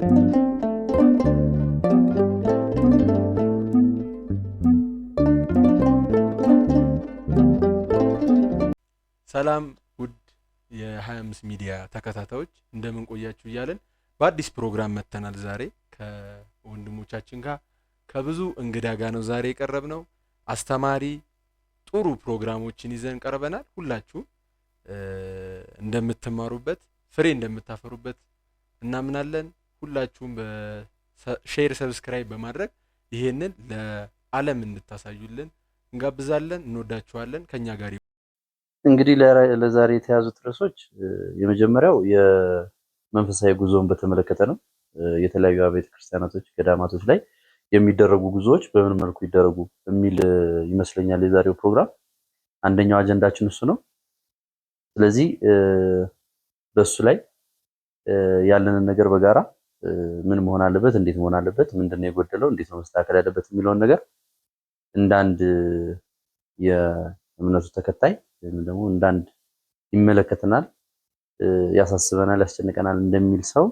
ሰላም ውድ የ25 ሚዲያ ተከታታዮች፣ እንደምን ቆያችሁ እያለን በአዲስ ፕሮግራም መጥተናል። ዛሬ ከወንድሞቻችን ጋር ከብዙ እንግዳ ጋር ነው ዛሬ የቀረብነው። አስተማሪ ጥሩ ፕሮግራሞችን ይዘን ቀርበናል። ሁላችሁም እንደምትማሩበት፣ ፍሬ እንደምታፈሩበት እናምናለን። ሁላችሁም በ share፣ subscribe በማድረግ ይሄንን ለዓለም እንድታሳዩልን እንጋብዛለን። እንወዳችኋለን። ከኛ ጋር እንግዲህ ለዛሬ የተያዙት ርዕሶች የመጀመሪያው የመንፈሳዊ ጉዞን በተመለከተ ነው። የተለያዩ አብያተ ክርስቲያናቶች፣ ገዳማቶች ላይ የሚደረጉ ጉዞዎች በምን መልኩ ይደረጉ የሚል ይመስለኛል የዛሬው ፕሮግራም። አንደኛው አጀንዳችን እሱ ነው። ስለዚህ በሱ ላይ ያለንን ነገር በጋራ ምን መሆን አለበት፣ እንዴት መሆን አለበት፣ ምንድነው የጎደለው፣ እንዴት ነው መስተካከል ያለበት የሚለውን ነገር እንደ አንድ የእምነቱ ተከታይ ወይም ደግሞ እንደ አንድ ይመለከተናል፣ ያሳስበናል፣ ያስጨንቀናል እንደሚል ሰው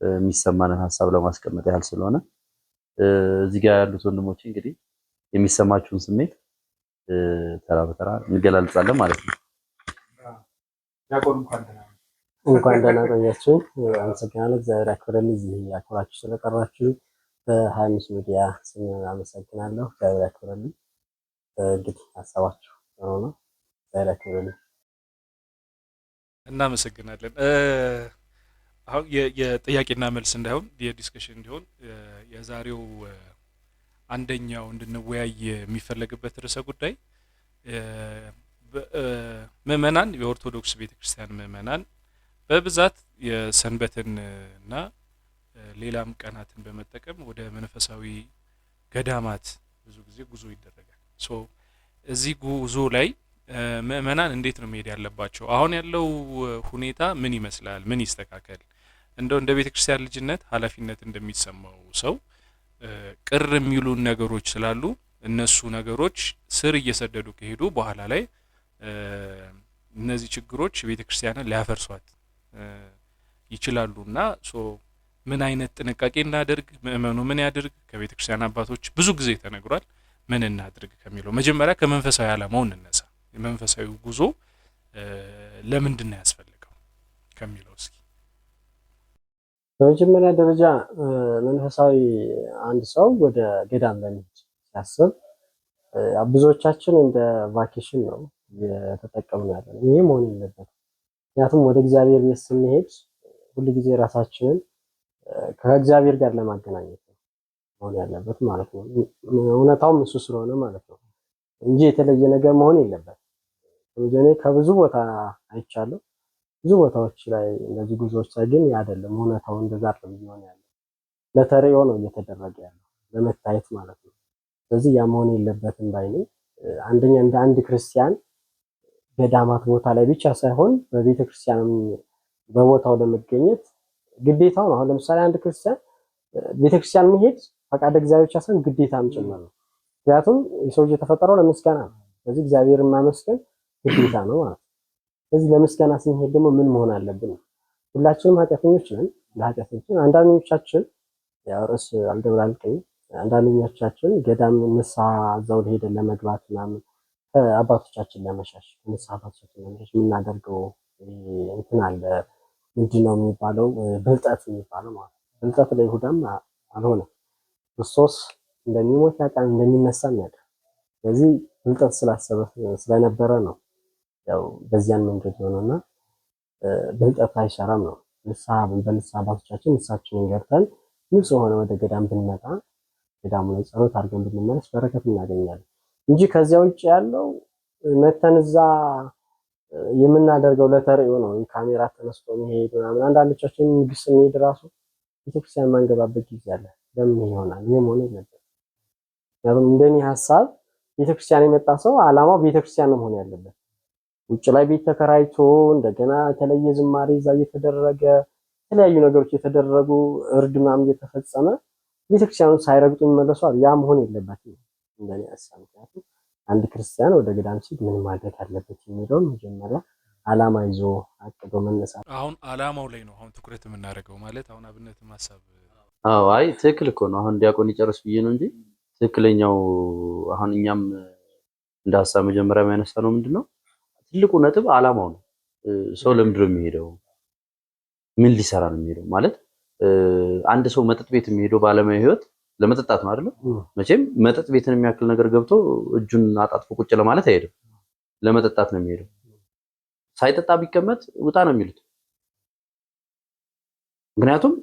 የሚሰማንን ሀሳብ ለማስቀመጥ ያህል ስለሆነ እዚህ ጋር ያሉት ወንድሞች እንግዲህ የሚሰማችሁን ስሜት ተራ በተራ እንገላልጻለን ማለት ነው። እንኳን ደህና ቆያችሁ። አመሰግናለሁ። እግዚአብሔር ያክብረልኝ። እዚህ ያክብራችሁ ስለጠራችሁ በ25 ሚዲያ ስም አመሰግናለሁ። እግዚአብሔር ያክብረልኝ። እንግዲህ ሀሳባችሁ ጥሩ ነው። እግዚአብሔር ያክብረልኝ። እናመሰግናለን። አሁን የጥያቄና መልስ እንዳይሆን የ discussion እንዲሆን የዛሬው አንደኛው እንድንወያይ የሚፈለግበት ርዕሰ ጉዳይ ምእመናን፣ የኦርቶዶክስ ቤተክርስቲያን ምእመናን በብዛት የሰንበትን እና ሌላም ቀናትን በመጠቀም ወደ መንፈሳዊ ገዳማት ብዙ ጊዜ ጉዞ ይደረጋል። So እዚህ ጉዞ ላይ ምእመናን እንዴት ነው መሄድ ያለባቸው? አሁን ያለው ሁኔታ ምን ይመስላል? ምን ይስተካከል? እንደው እንደ ቤተ ክርስቲያን ልጅነት ኃላፊነት እንደሚሰማው ሰው ቅር የሚሉን ነገሮች ስላሉ እነሱ ነገሮች ስር እየሰደዱ ከሄዱ በኋላ ላይ እነዚህ ችግሮች ቤተ ክርስቲያንን ሊያፈርሷት ይችላሉና so ምን አይነት ጥንቃቄ እናድርግ? ምእመኑ ምን ያድርግ? ከቤተ ክርስቲያን አባቶች ብዙ ጊዜ ተነግሯል። ምን እናድርግ ከሚለው መጀመሪያ ከመንፈሳዊ ዓላማው እንነሳ። የመንፈሳዊ ጉዞ ለምንድን ነው ያስፈልገው ከሚለው እስኪ። በመጀመሪያ ደረጃ መንፈሳዊ አንድ ሰው ወደ ገዳም ለመሄድ ሲያስብ ብዙዎቻችን እንደ vacation ነው እየተጠቀምን ያለነው። ይሄ መሆን የለበትም። ምክንያቱም ወደ እግዚአብሔር ቤት ስንሄድ ሁልጊዜ ራሳችንን ከእግዚአብሔር ጋር ለማገናኘት ነው መሆን ያለበት ማለት ነው። እውነታውም እሱ ስለሆነ ማለት ነው እንጂ የተለየ ነገር መሆን የለበትም። እኔ ከብዙ ቦታ አይቻለሁ። ብዙ ቦታዎች ላይ እነዚህ ጉዞዎች ላይ ግን አይደለም እውነታው እንደዛ አይደለም እየሆነ ያለው። ለተርእዮ ነው እየተደረገ ያለው፣ ለመታየት ማለት ነው። ስለዚህ ያ መሆን የለበትም ባይ ነኝ። አንደኛ እንደ አንድ ክርስቲያን ገዳማት ቦታ ላይ ብቻ ሳይሆን በቤተክርስቲያንም በቦታው ለመገኘት ግዴታው ነው። አሁን ለምሳሌ አንድ ክርስቲያን ቤተክርስቲያን መሄድ ፈቃደ እግዚአብሔር ብቻ ሳይሆን ግዴታም ጭምር ነው። ምክንያቱም የሰው ልጅ የተፈጠረው ለምስጋና ነው። ስለዚህ እግዚአብሔርን ማመስገን ግዴታ ነው ማለት ነው። ስለዚህ ለምስጋና ስንሄድ ደግሞ ምን መሆን አለብን? ሁላችንም ኃጢአተኞች ነን። ለኃጢአተኞች አንዳንዶቻችን ያው ርዕስ አልደብላልቀኝ፣ አንዳንዶቻችን ገዳም ንስሐ እዛው ሄደን ለመግባት ምናምን ከአባቶቻችን ለመሸሽ፣ ከንስሐ አባቶቻችን ለመሸሽ የምናደርገው እንትን አለ። ምንድነው የሚባለው? ብልጠት የሚባለው ማለት ነው። ብልጠት ለይሁዳም አልሆነም። ክርስቶስ እንደሚሞት ያውቃል፣ እንደሚነሳም ያውቃል። ስለዚህ ብልጠት ስላሰበ ስለነበረ ነው ያው በዚያን መንገድ የሆነውና ብልጠት አይሰራም ነው። ንስሐ በንስሐ አባቶቻችን ንስሐችንን ገብተን ንጹህ ሆነ ወደ ገዳም ብንመጣ፣ ገዳሙ ላይ ጸሎት አድርገን ብንመለስ በረከት እናገኛለን እንጂ ከዚያ ውጭ ያለው መተን እዛ የምናደርገው ለተርእዮ ነው። ካሜራ ተነስቶ መሄድ ምናምን። አንዳንዶቻችን ንግስ ስንሄድ ራሱ ቤተክርስቲያን ማንገባበት ጊዜ አለ። ለምን ይሆናል? ይሄ መሆን የለበትም። ምክንያቱም እንደኔ ሀሳብ ቤተክርስቲያን የመጣ ሰው አላማው ቤተክርስቲያን ነው መሆን ያለበት። ውጭ ላይ ቤት ተከራይቶ እንደገና የተለየ ዝማሬ እዛ እየተደረገ፣ የተለያዩ ነገሮች እየተደረጉ፣ እርድ ምናምን እየተፈጸመ ቤተክርስቲያኑን ሳይረግጡ የሚመለሱ አሉ። ያ መሆን የለበትም እንደኔ ሀሳብ። ምክንያቱም አንድ ክርስቲያን ወደ ገዳም ሲሄድ ምን ማድረግ አለበት የሚለውን መጀመሪያ አላማ ይዞ አቅዶ መነሳት። አሁን አላማው ላይ ነው አሁን ትኩረት የምናደርገው ማለት አሁን አብነትም ሀሳብ አዎ አይ ትክክል እኮ ነው። አሁን ዲያቆን ይጨርስ ብዬ ነው እንጂ ትክክለኛው አሁን እኛም እንደ ሀሳብ መጀመሪያ የሚያነሳ ነው ምንድነው ትልቁ ነጥብ አላማው ነው። ሰው ለምንድን ነው የሚሄደው? ምን ሊሰራ ነው የሚሄደው? ማለት አንድ ሰው መጠጥ ቤት የሚሄደው በዓለማዊ ህይወት ለመጠጣት ነው አይደለም? መቼም መጠጥ ቤትን የሚያክል ነገር ገብቶ እጁን አጣጥፎ ቁጭ ለማለት አይሄድም። ለመጠጣት ነው የሚሄደው። ሳይጠጣ ቢቀመጥ ውጣ ነው የሚሉት። ምክንያቱም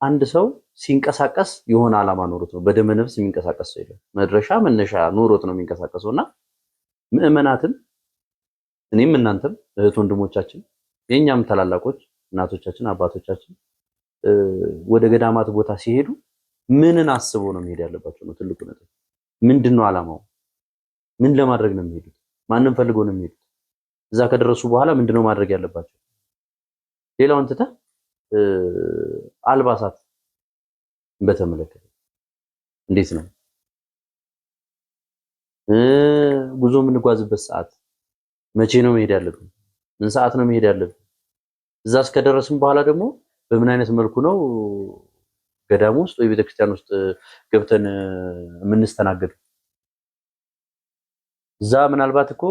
አንድ ሰው ሲንቀሳቀስ የሆነ ዓላማ ኖሮት ነው። በደመ ነፍስ የሚንቀሳቀስ ሰው የለም። መድረሻ መነሻ ኖሮት ነው የሚንቀሳቀሰው። እና ምዕመናትም እኔም እናንተም እህት ወንድሞቻችን የእኛም ታላላቆች እናቶቻችን አባቶቻችን ወደ ገዳማት ቦታ ሲሄዱ ምንን አስበው ነው መሄድ ያለባቸው ነው ትልቁ ነጥብ። ምንድን ነው ዓላማው? ምን ለማድረግ ነው የሚሄዱት? ማንን ፈልገው ነው የሚሄዱት? እዛ ከደረሱ በኋላ ምንድነው ማድረግ ያለባቸው? ሌላውን ትተህ አልባሳት በተመለከተ እንዴት ነው ጉዞ የምንጓዝበት ሰዓት መቼ ነው መሄድ ያለብን? ምን ሰዓት ነው መሄድ ያለብን? እዛ እስከደረስን በኋላ ደግሞ በምን አይነት መልኩ ነው ገዳሙ ውስጥ ወይ ቤተክርስቲያን ውስጥ ገብተን የምንስተናገደው? እዛ ምናልባት እኮ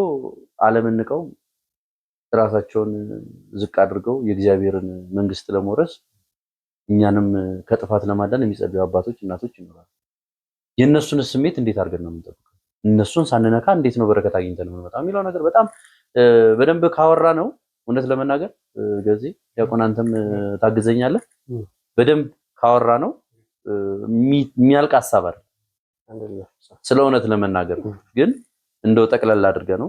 ዓለምን ንቀው ራሳቸውን ዝቅ አድርገው የእግዚአብሔርን መንግስት ለመውረስ እኛንም ከጥፋት ለማዳን የሚጸልዩ አባቶች እናቶች ይኖራሉ። የእነሱን ስሜት እንዴት አድርገን ነው የምንጠብቀው? እነሱን ሳንነካ እንዴት ነው በረከት አግኝተን የምንመጣው የሚለው ነገር በጣም በደንብ ካወራ ነው እውነት ለመናገር ገዜ ዲያቆን አንተም ታግዘኛለህ። በደንብ ካወራ ነው የሚያልቅ ሀሳብ አይደል፣ ስለ እውነት ለመናገር ግን እንደው ጠቅለል አድርገን ነው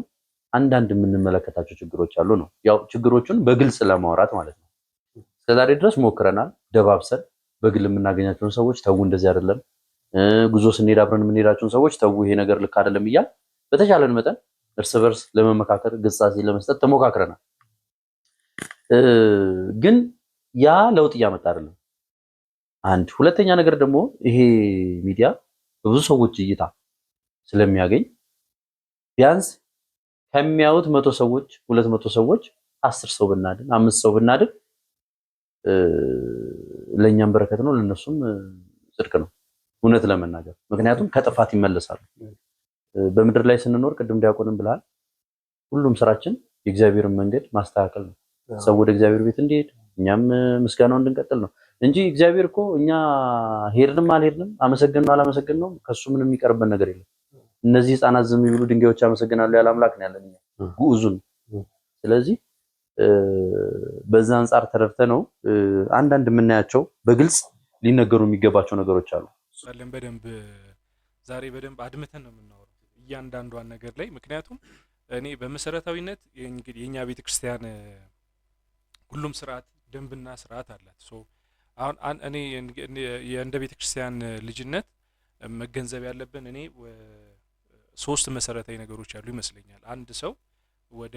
አንዳንድ የምንመለከታቸው ችግሮች አሉ ነው። ያው ችግሮቹን በግልጽ ለማውራት ማለት ነው። እስከዛሬ ድረስ ሞክረናል፣ ደባብሰን በግል የምናገኛቸውን ሰዎች ተው እንደዚህ አይደለም፣ ጉዞ ስንሄድ አብረን የምንሄዳቸውን ሰዎች ተው ይሄ ነገር ልክ አይደለም እያል በተቻለን መጠን እርስ በርስ ለመመካከር ግሳጼ ለመስጠት ተሞካክረናል። ግን ያ ለውጥ እያመጣ አይደለም። አንድ ሁለተኛ ነገር ደግሞ ይሄ ሚዲያ በብዙ ሰዎች እይታ ስለሚያገኝ ቢያንስ ከሚያዩት 100 ሰዎች 200 ሰዎች 10 ሰው ብናድን 5 ሰው ብናድን ለኛም በረከት ነው፣ ለነሱም ጽድቅ ነው እውነት ለመናገር ምክንያቱም ከጥፋት ይመለሳሉ። በምድር ላይ ስንኖር ቅድም ዲያቆንም ብለሃል፣ ሁሉም ስራችን የእግዚአብሔርን መንገድ ማስተካከል ነው። ሰው ወደ እግዚአብሔር ቤት እንዲሄድ እኛም ምስጋናው እንድንቀጥል ነው እንጂ እግዚአብሔር እኮ እኛ ሄድንም አልሄድንም አመሰግንነው አላመሰግንነውም ከሱ ምንም የሚቀርብን ነገር የለም። እነዚህ ህፃናት ዝም ይብሉ ድንጋዮች አመሰግናሉ ያለ አምላክ ነው ያለን እኛ ግዑዙን። ስለዚህ በዛ አንጻር ተረድተን ነው አንዳንድ የምናያቸው በግልጽ ሊነገሩ የሚገባቸው ነገሮች አሉ። በደንብ ዛሬ በደንብ አድምተን ነው የምናወራው እያንዳንዷን ነገር ላይ። ምክንያቱም እኔ በመሰረታዊነት እንግዲህ የኛ ቤተክርስቲያን ሁሉም ስርዓት ደንብና ስርዓት አላት። so አሁን እኔ እንደ ቤተክርስቲያን ልጅነት መገንዘብ ያለብን እኔ ሶስት መሰረታዊ ነገሮች ያሉ ይመስለኛል። አንድ ሰው ወደ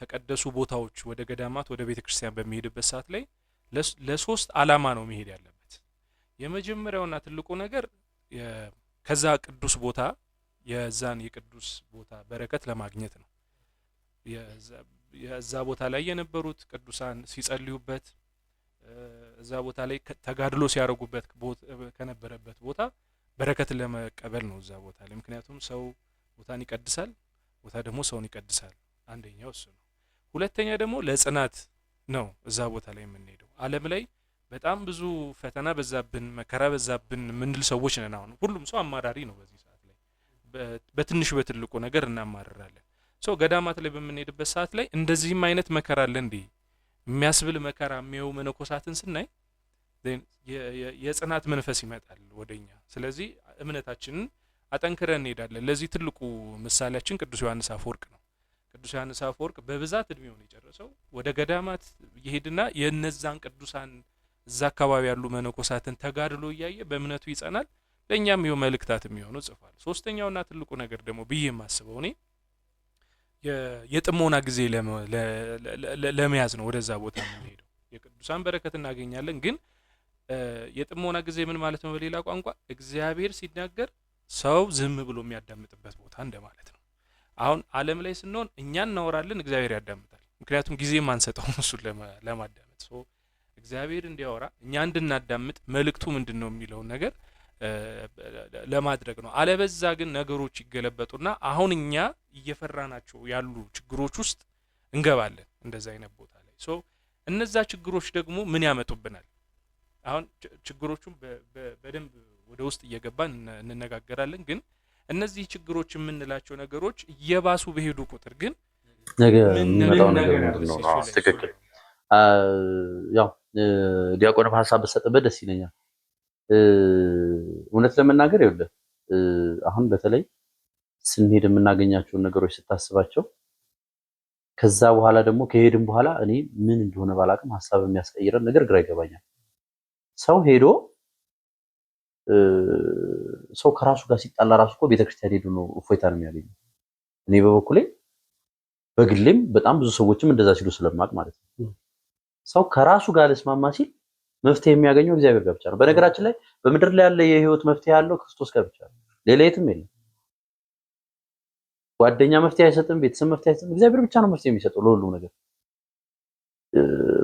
ተቀደሱ ቦታዎች ወደ ገዳማት ወደ ቤተክርስቲያን በሚሄድበት ሰዓት ላይ ለሶስት አላማ ነው መሄድ ያለበት። የመጀመሪያውና ትልቁ ነገር ከዛ ቅዱስ ቦታ የዛን የቅዱስ ቦታ በረከት ለማግኘት ነው። የዛ ቦታ ላይ የነበሩት ቅዱሳን ሲጸልዩበት እዛ ቦታ ላይ ተጋድሎ ሲያደርጉበት ከነበረበት ቦታ በረከት ለመቀበል ነው እዛ ቦታ ላይ። ምክንያቱም ሰው ቦታን ይቀድሳል፣ ቦታ ደግሞ ሰውን ይቀድሳል። አንደኛው እሱ ነው። ሁለተኛ ደግሞ ለጽናት ነው እዛ ቦታ ላይ የምንሄደው። ዓለም ላይ በጣም ብዙ ፈተና በዛብን፣ መከራ በዛብን ምንል ሰዎች ነን። አሁን ሁሉም ሰው አማራሪ ነው በዚህ ሰዓት ላይ፣ በትንሽ በትልቁ ነገር እናማርራለን። ሰው ገዳማት ላይ በምንሄድበት ሰዓት ላይ እንደዚህም አይነት መከራ አለ እንዴ የሚያስብል መከራ የሚያዩ መነኮሳትን ስናይ የጽናት መንፈስ ይመጣል ወደኛ። ስለዚህ እምነታችንን አጠንክረን እንሄዳለን። ለዚህ ትልቁ ምሳሌያችን ቅዱስ ዮሐንስ አፈወርቅ ነው። ቅዱስ ዮሐንስ አፈወርቅ በብዛት እድሜውን የጨረሰው ወደ ገዳማት ይሄድና የነዛን ቅዱሳን እዛ አካባቢ ያሉ መነኮሳትን ተጋድሎ እያየ በእምነቱ ይጸናል። ለእኛም ይኸው መልእክታት የሚሆኑ ጽፏል። ሶስተኛውና ትልቁ ነገር ደግሞ ብዬ የማስበው እኔ የጥሞና ጊዜ ለመያዝ ነው ወደዛ ቦታ የምንሄደው። የቅዱሳን በረከት እናገኛለን፣ ግን የጥሞና ጊዜ ምን ማለት ነው? በሌላ ቋንቋ እግዚአብሔር ሲናገር ሰው ዝም ብሎ የሚያዳምጥበት ቦታ እንደማለት ነው። አሁን ዓለም ላይ ስንሆን እኛ እናወራለን፣ እግዚአብሔር ያዳምጣል። ምክንያቱም ጊዜ ማንሰጠው እሱን ለማዳመጥ። so እግዚአብሔር እንዲያወራ እኛ እንድናዳምጥ መልእክቱ ምንድን ነው የሚለውን ነገር ለማድረግ ነው። አለበዛ ግን ነገሮች ይገለበጡና አሁን እኛ እየፈራናቸው ያሉ ችግሮች ውስጥ እንገባለን። እንደዛ አይነት ቦታ ላይ so እነዛ ችግሮች ደግሞ ምን ያመጡብናል? አሁን ችግሮቹን በደንብ ወደ ውስጥ እየገባን እንነጋገራለን። ግን እነዚህ ችግሮች የምንላቸው ነገሮች እየባሱ በሄዱ ቁጥር ግን ነገ ምን የሚመጣው ነገር ነገር አለ? ምንድን ነው? እሱ ላይ ትክክል። ያው ዲያቆንም ሀሳብ ብሰጥበት ደስ ይለኛል። እውነት ለመናገር ይኸውልህ አሁን በተለይ ስንሄድ የምናገኛቸውን ነገሮች ስታስባቸው ከዛ በኋላ ደግሞ ከሄድን በኋላ እኔ ምን እንደሆነ ባላቅም ሀሳብ የሚያስቀይረን ነገር ግራ ይገባኛል። ሰው ሄዶ ሰው ከራሱ ጋር ሲጣላ ራሱ እኮ ቤተክርስቲያን ሄዶ ነው እፎይታ ነው የሚያገኘው። እኔ በበኩሌ በግሌም በጣም ብዙ ሰዎችም እንደዛ ሲሉ ስለማቅ ማለት ነው። ሰው ከራሱ ጋር ልስማማ ሲል መፍትሄ የሚያገኘው እግዚአብሔር ጋር ብቻ ነው። በነገራችን ላይ በምድር ላይ ያለ የህይወት መፍትሄ ያለው ክርስቶስ ጋር ብቻ ነው። ሌላ የትም የለም። ጓደኛ መፍትሄ አይሰጥም፣ ቤተሰብ መፍትሄ አይሰጥም። እግዚአብሔር ብቻ ነው መፍትሄ የሚሰጠው ለሁሉም ነገር።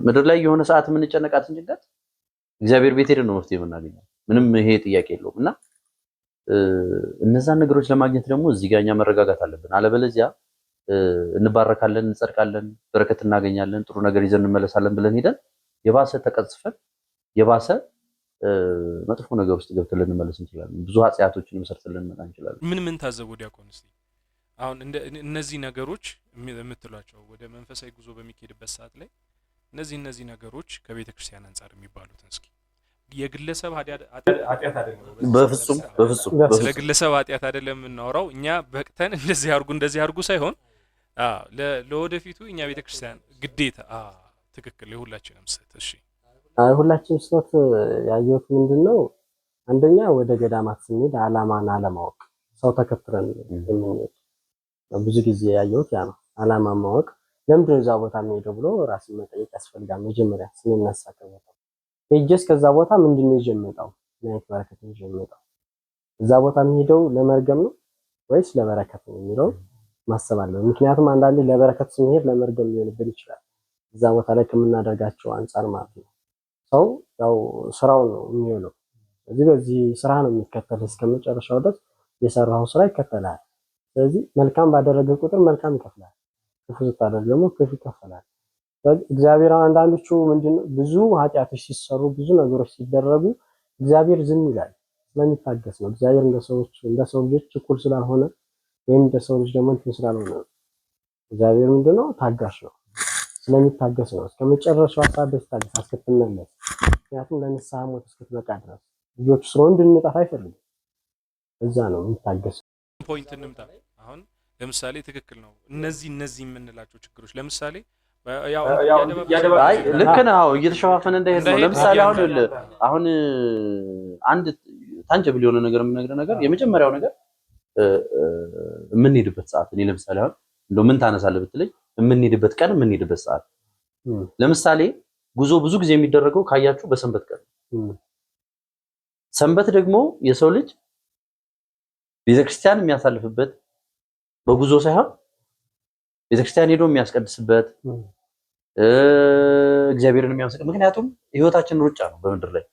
ምድር ላይ የሆነ ሰዓት የምንጨነቃትን ጭንቀት እግዚአብሔር ቤት ሄደን ነው መፍትሄ የምናገኘው። ምንም ይሄ ጥያቄ የለውም። እና እነዛን ነገሮች ለማግኘት ደግሞ እዚህ ጋር እኛ መረጋጋት አለብን። አለበለዚያ እንባረካለን፣ እንጸድቃለን፣ በረከት እናገኛለን፣ ጥሩ ነገር ይዘን እንመለሳለን ብለን ሄደን የባሰ ተቀጽፈን የባሰ መጥፎ ነገር ውስጥ ገብተን ልንመለስ እንችላለን። ብዙ ኃጢአቶችንም ሰርተን ልንመጣ እንችላለን። ምን ምን ታዘቡ ዲያቆን? እስቲ አሁን እነዚህ ነገሮች የምትሏቸው ወደ መንፈሳዊ ጉዞ በሚካሄድበት ሰዓት ላይ እነዚህ ነገሮች ከቤተ ክርስቲያን አንጻር የሚባሉትን እስኪ የግለሰብ ኃጢአት አይደለም፣ በፍጹም በፍጹም ስለ ግለሰብ ኃጢአት አይደለም የምናወራው። እኛ በቅተን እንደዚህ አድርጉ እንደዚህ አድርጉ ሳይሆን ለወደፊቱ እኛ ቤተ ክርስቲያን ግዴታ ትክክል፣ የሁላችንም ስህተት። እሺ ሁላችንም ስህተት ያየሁት ምንድነው፣ አንደኛ ወደ ገዳማት ስንሄድ አላማን አለማወቅ፣ ሰው ተከትለን የምንሄድ ብዙ ጊዜ ያየሁት ያ ነው። አላማ ማወቅ፣ ለምንድነው እዛ ቦታ የሚሄደው ብሎ ራስን መጠየቅ ያስፈልጋል። መጀመሪያ ስንነሳ ከቦታው ሄጄስ ከዛ ቦታ ምንድነው ይዤ የምመጣው? ምን አይነት በረከት ነው ይዤ የምመጣው? እዛ ቦታ የሚሄደው ለመርገም ነው ወይስ ለበረከት ነው የሚለው ማሰብ አለብን። ምክንያቱም አንዳንዴ ለበረከት ስንሄድ ለመርገም ሊሆንብን ይችላል። እዛ ቦታ ላይ ከምናደርጋቸው አንጻር ማለት ነው። ሰው ያው ስራው ነው የሚሆነው። ስለዚህ በዚህ ስራ ነው የሚከተል እስከመጨረሻው ድረስ የሰራው ስራ ይከተላል። ስለዚህ መልካም ባደረገ ቁጥር መልካም ይከፍላል፣ ክፉ ስታደርግ ደግሞ ክፉ ይከፈላል። ስለዚህ እግዚአብሔር አንዳንዶቹ ምንድነው ብዙ ኃጢአቶች ሲሰሩ ብዙ ነገሮች ሲደረጉ እግዚአብሔር ዝም ይላል፣ ስለሚታገስ ነው። እግዚአብሔር እንደ ሰዎች እንደ ሰው ልጆች እኩል ስላልሆነ ወይም እንደ ሰው ልጅ ደግሞ እንትን ስላልሆነ ነው። እግዚአብሔር ምንድነው ታጋሽ ነው፣ ስለሚታገስ ነው። እስከ መጨረሻው ሰዓት ድረስ ታገስ እስክትመለስ። ምክንያቱም ለንስሐ ሞት እስክትበቃ ድረስ ልጆቹ ስለሆን እንድንጠፋ አይፈልግም። እዛ ነው የሚታገስ። point እንምጣ። አሁን ለምሳሌ ትክክል ነው። እነዚህ የምንላቸው ችግሮች ለምሳሌ አይ ልክ ነህ። አዎ እየተሸፋፈነ እንዳይሄድ ነው። ለምሳሌ አሁን አንድ tangible የሆነ ነገር የምነግርህ ነገር የመጀመሪያው ነገር የምንሄድበት ሰዓት፣ እኔ ለምሳሌ አሁን እንደው ምን ታነሳለህ ብትለኝ የምንሄድበት ቀን የምንሄድበት ሰዓት። ለምሳሌ ጉዞ ብዙ ጊዜ የሚደረገው ካያችሁ በሰንበት ቀን። ሰንበት ደግሞ የሰው ልጅ ቤተክርስቲያን የሚያሳልፍበት በጉዞ ሳይሆን ቤተክርስቲያን ሄዶ የሚያስቀድስበት እግዚአብሔርን የሚያመሰግን። ምክንያቱም ህይወታችን ሩጫ ነው በምድር ላይ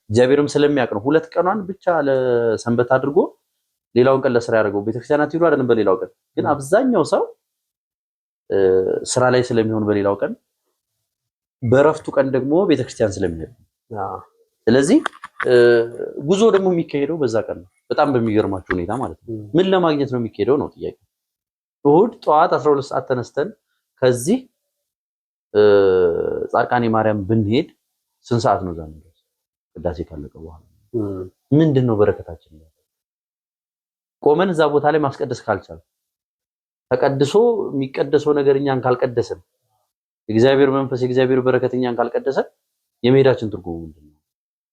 እግዚአብሔርም ስለሚያውቅ ነው። ሁለት ቀኗን ብቻ ለሰንበት አድርጎ ሌላውን ቀን ለስራ ያደርገው። ቤተክርስቲያን አትሄዱ አይደለም በሌላው ቀን ግን አብዛኛው ሰው ስራ ላይ ስለሚሆን በሌላው ቀን፣ በእረፍቱ ቀን ደግሞ ቤተክርስቲያን ስለሚሄድ። ስለዚህ ጉዞ ደግሞ የሚካሄደው በዛ ቀን ነው። በጣም በሚገርማችሁ ሁኔታ ማለት ነው። ምን ለማግኘት ነው የሚካሄደው ነው ጥያቄ። እሁድ ጠዋት 12 ሰዓት ተነስተን ከዚህ ጻድቃኔ ማርያም ብንሄድ ስንት ሰዓት ነው እዛ የምንደርሰው? ቅዳሴ ካለቀ በኋላ ምንድን ነው በረከታችን? ቆመን እዛ ቦታ ላይ ማስቀደስ ካልቻልን፣ ተቀድሶ የሚቀደሰው ነገር እኛን ካልቀደሰን፣ የእግዚአብሔር መንፈስ የእግዚአብሔር በረከት እኛን ካልቀደሰን የመሄዳችን ትርጉሙ ምንድን ነው?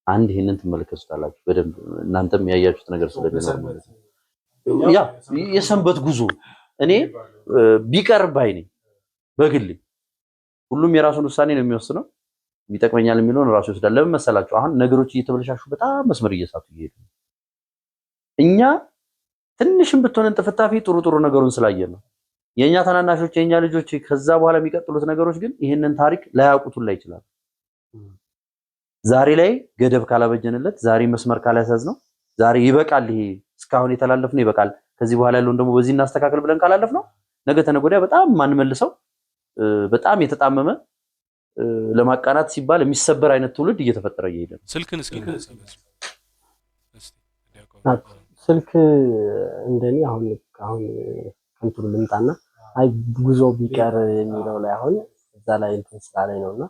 አንድ ይሄንን ትመለከቱታላችሁ በደንብ እናንተም ያያችሁት ነገር ስለሚኖር ማለት ነው። ያ የሰንበት ጉዞ እኔ ቢቀር ባይ ነኝ በግሌ። ሁሉም የራሱን ውሳኔ ነው የሚወስነው። ይጠቅመኛል የሚለውን ራሱ ይወስዳል። ለምን መሰላችሁ? አሁን ነገሮች እየተበለሻሹ በጣም መስመር እየሳቱ እየሄዱ እኛ ትንሽም ብትሆን እንጥፍጣፊ ጥሩ ጥሩ ነገሩን ስላየን ነው። የኛ ታናናሾች የኛ ልጆች ከዛ በኋላ የሚቀጥሉት ነገሮች ግን ይህንን ታሪክ ላያውቁት ላይ ይችላል። ዛሬ ላይ ገደብ ካላበጀንለት፣ ዛሬ መስመር ካላስያዝ ነው፣ ዛሬ ይበቃል፣ ይሄ እስካሁን የተላለፍነው ይበቃል፣ ከዚህ በኋላ ያለውን ደግሞ በዚህ እናስተካከል ብለን ካላለፍነው ነገ ተነገ ወዲያ በጣም ማንመልሰው በጣም የተጣመመ ለማቃናት ሲባል የሚሰበር አይነት ትውልድ እየተፈጠረ እየሄደ ነው። ስልክን እስኪ እናንሳ። እስቲ ዲያቆን። ስልክ እንደኔ አሁን ከእንትኑ ልምጣና አይ ጉዞ ቢቀር የሚለው ላይ አሁን እዛ ላይ እንትን ስራ ላይ ነውና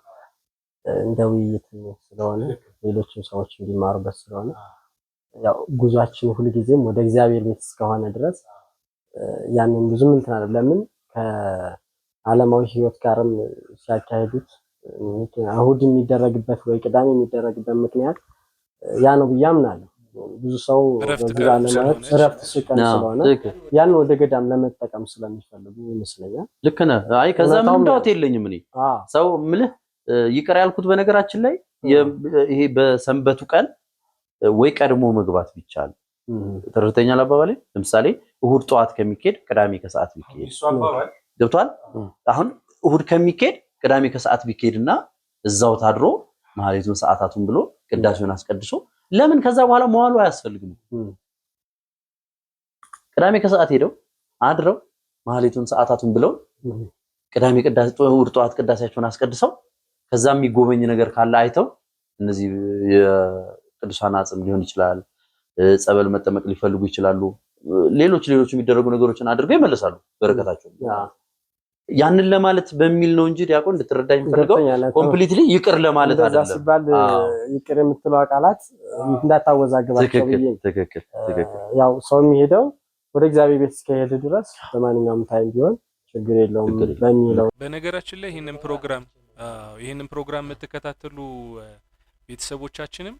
እንደ ውይይት ስለሆነ ሌሎችም ሰዎች እንዲማሩበት ስለሆነ ያው ጉዟችን ሁልጊዜም ወደ እግዚአብሔር ቤት እስከሆነ ድረስ ያንን ብዙም እንትን አለ። ለምን ከዓለማዊ ሕይወት ጋርም ሲያካሂዱት እሁድ የሚደረግበት ወይ ቅዳሜ የሚደረግበት ምክንያት ያ ነው ብዬ አምናለሁ። ብዙ ሰው እረፍት በዛ ቀን ለማለት ስለሆነች። እረፍት ቀን ስለሆነ ትክክል። ያን ወደ ገዳም ለመጠቀም ስለሚፈልጉ ይመስለኛል። ልክ ነህ። አይ ከዛ ምንም እውነታውም ዳውት የለኝም እኔ ሰው ምልህ ይቅር ያልኩት በነገራችን ላይ ይሄ በሰንበቱ ቀን ወይ ቀድሞ መግባት ቢቻል ተረድተኛል አባባሌ። ለምሳሌ እሁድ ጠዋት ከሚኬድ ቅዳሜ ከሰዓት ቢኬድ ገብቷል። አሁን እሁድ ከሚኬድ ቅዳሜ ከሰዓት ቢኬድና እዛው ታድሮ ማህሌቱን ሰዓታቱን ብሎ ቅዳሴውን አስቀድሶ ለምን ከዛ በኋላ መዋሉ አያስፈልግም። ቅዳሜ ከሰዓት ሄደው አድረው ማህሌቱን ሰዓታቱን ብለው ቅዳሜ ቅዳሴ እሁድ ጠዋት ቅዳሴያቸውን አስቀድሰው ከዛ የሚጎበኝ ነገር ካለ አይተው እነዚህ የቅዱሳን አጽም ሊሆን ይችላል፣ ጸበል መጠመቅ ሊፈልጉ ይችላሉ። ሌሎች ሌሎች የሚደረጉ ነገሮችን አድርገው ይመለሳሉ። በረከታቸው ያንን ለማለት በሚል ነው እንጂ ዲያቆን እንድትረዳኝ የምፈልገው ገብቶኛል። completely ይቅር ለማለት እንደዛ አይደለም። ሲባል ይቅር የምትለው ቃላት እንዳታወዛግባቸው ትክክል ብዬ ነው። ትክክል ትክክል። ያው ሰው የሚሄደው ወደ እግዚአብሔር ቤት እስከሄደ ድረስ በማንኛውም time ቢሆን ችግር የለውም ችግር የለውም። በሚለው በነገራችን ላይ ይህንን ፕሮግራም የምትከታተሉ ቤተሰቦቻችንም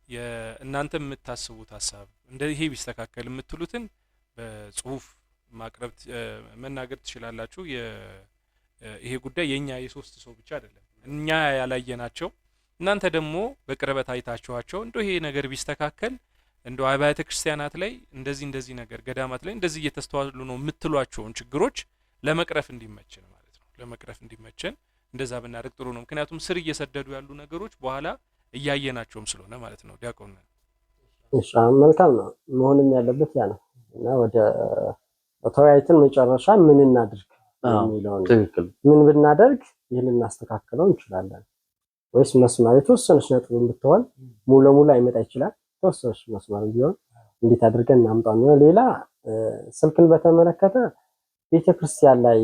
የእናንተ የምታስቡት ሀሳብ እንደ ይሄ ቢስተካከል የምትሉትን በጽሁፍ ማቅረብ መናገር ትችላላችሁ። ይሄ ጉዳይ የኛ የሶስት ሰው ብቻ አይደለም። እኛ ያላየናቸው እናንተ ደግሞ በቅርበት አይታችኋቸው እንደው ይሄ ነገር ቢስተካከል እንደው አብያተ ክርስቲያናት ላይ እንደዚህ እንደዚህ ነገር ገዳማት ላይ እንደዚህ እየተስተዋሉ ነው የምትሏቸውን ችግሮች ለመቅረፍ እንዲመቸን ማለት ነው። ለመቅረፍ እንዲመቸን እንደዛ ብናደርግ ጥሩ ነው። ምክንያቱም ስር እየሰደዱ ያሉ ነገሮች በኋላ እያየናቸውም ስለሆነ ማለት ነው። ዲያቆን። እሺ፣ መልካም ነው። መሆንም ያለበት ያ ነው እና ወደ ተወያይተን መጨረሻ ምን እናድርግ የሚለውን ትክክል። ምን ብናደርግ ይህን ልናስተካክለው እንችላለን ወይስ መስመር የተወሰነች ነጥብ ብትሆን ሙሉ ለሙሉ አይመጣ ይችላል። የተወሰነች መስመር ቢሆን እንዴት አድርገን እናምጣው የሚለው ሌላ ስልክን በተመለከተ ቤተክርስቲያን ላይ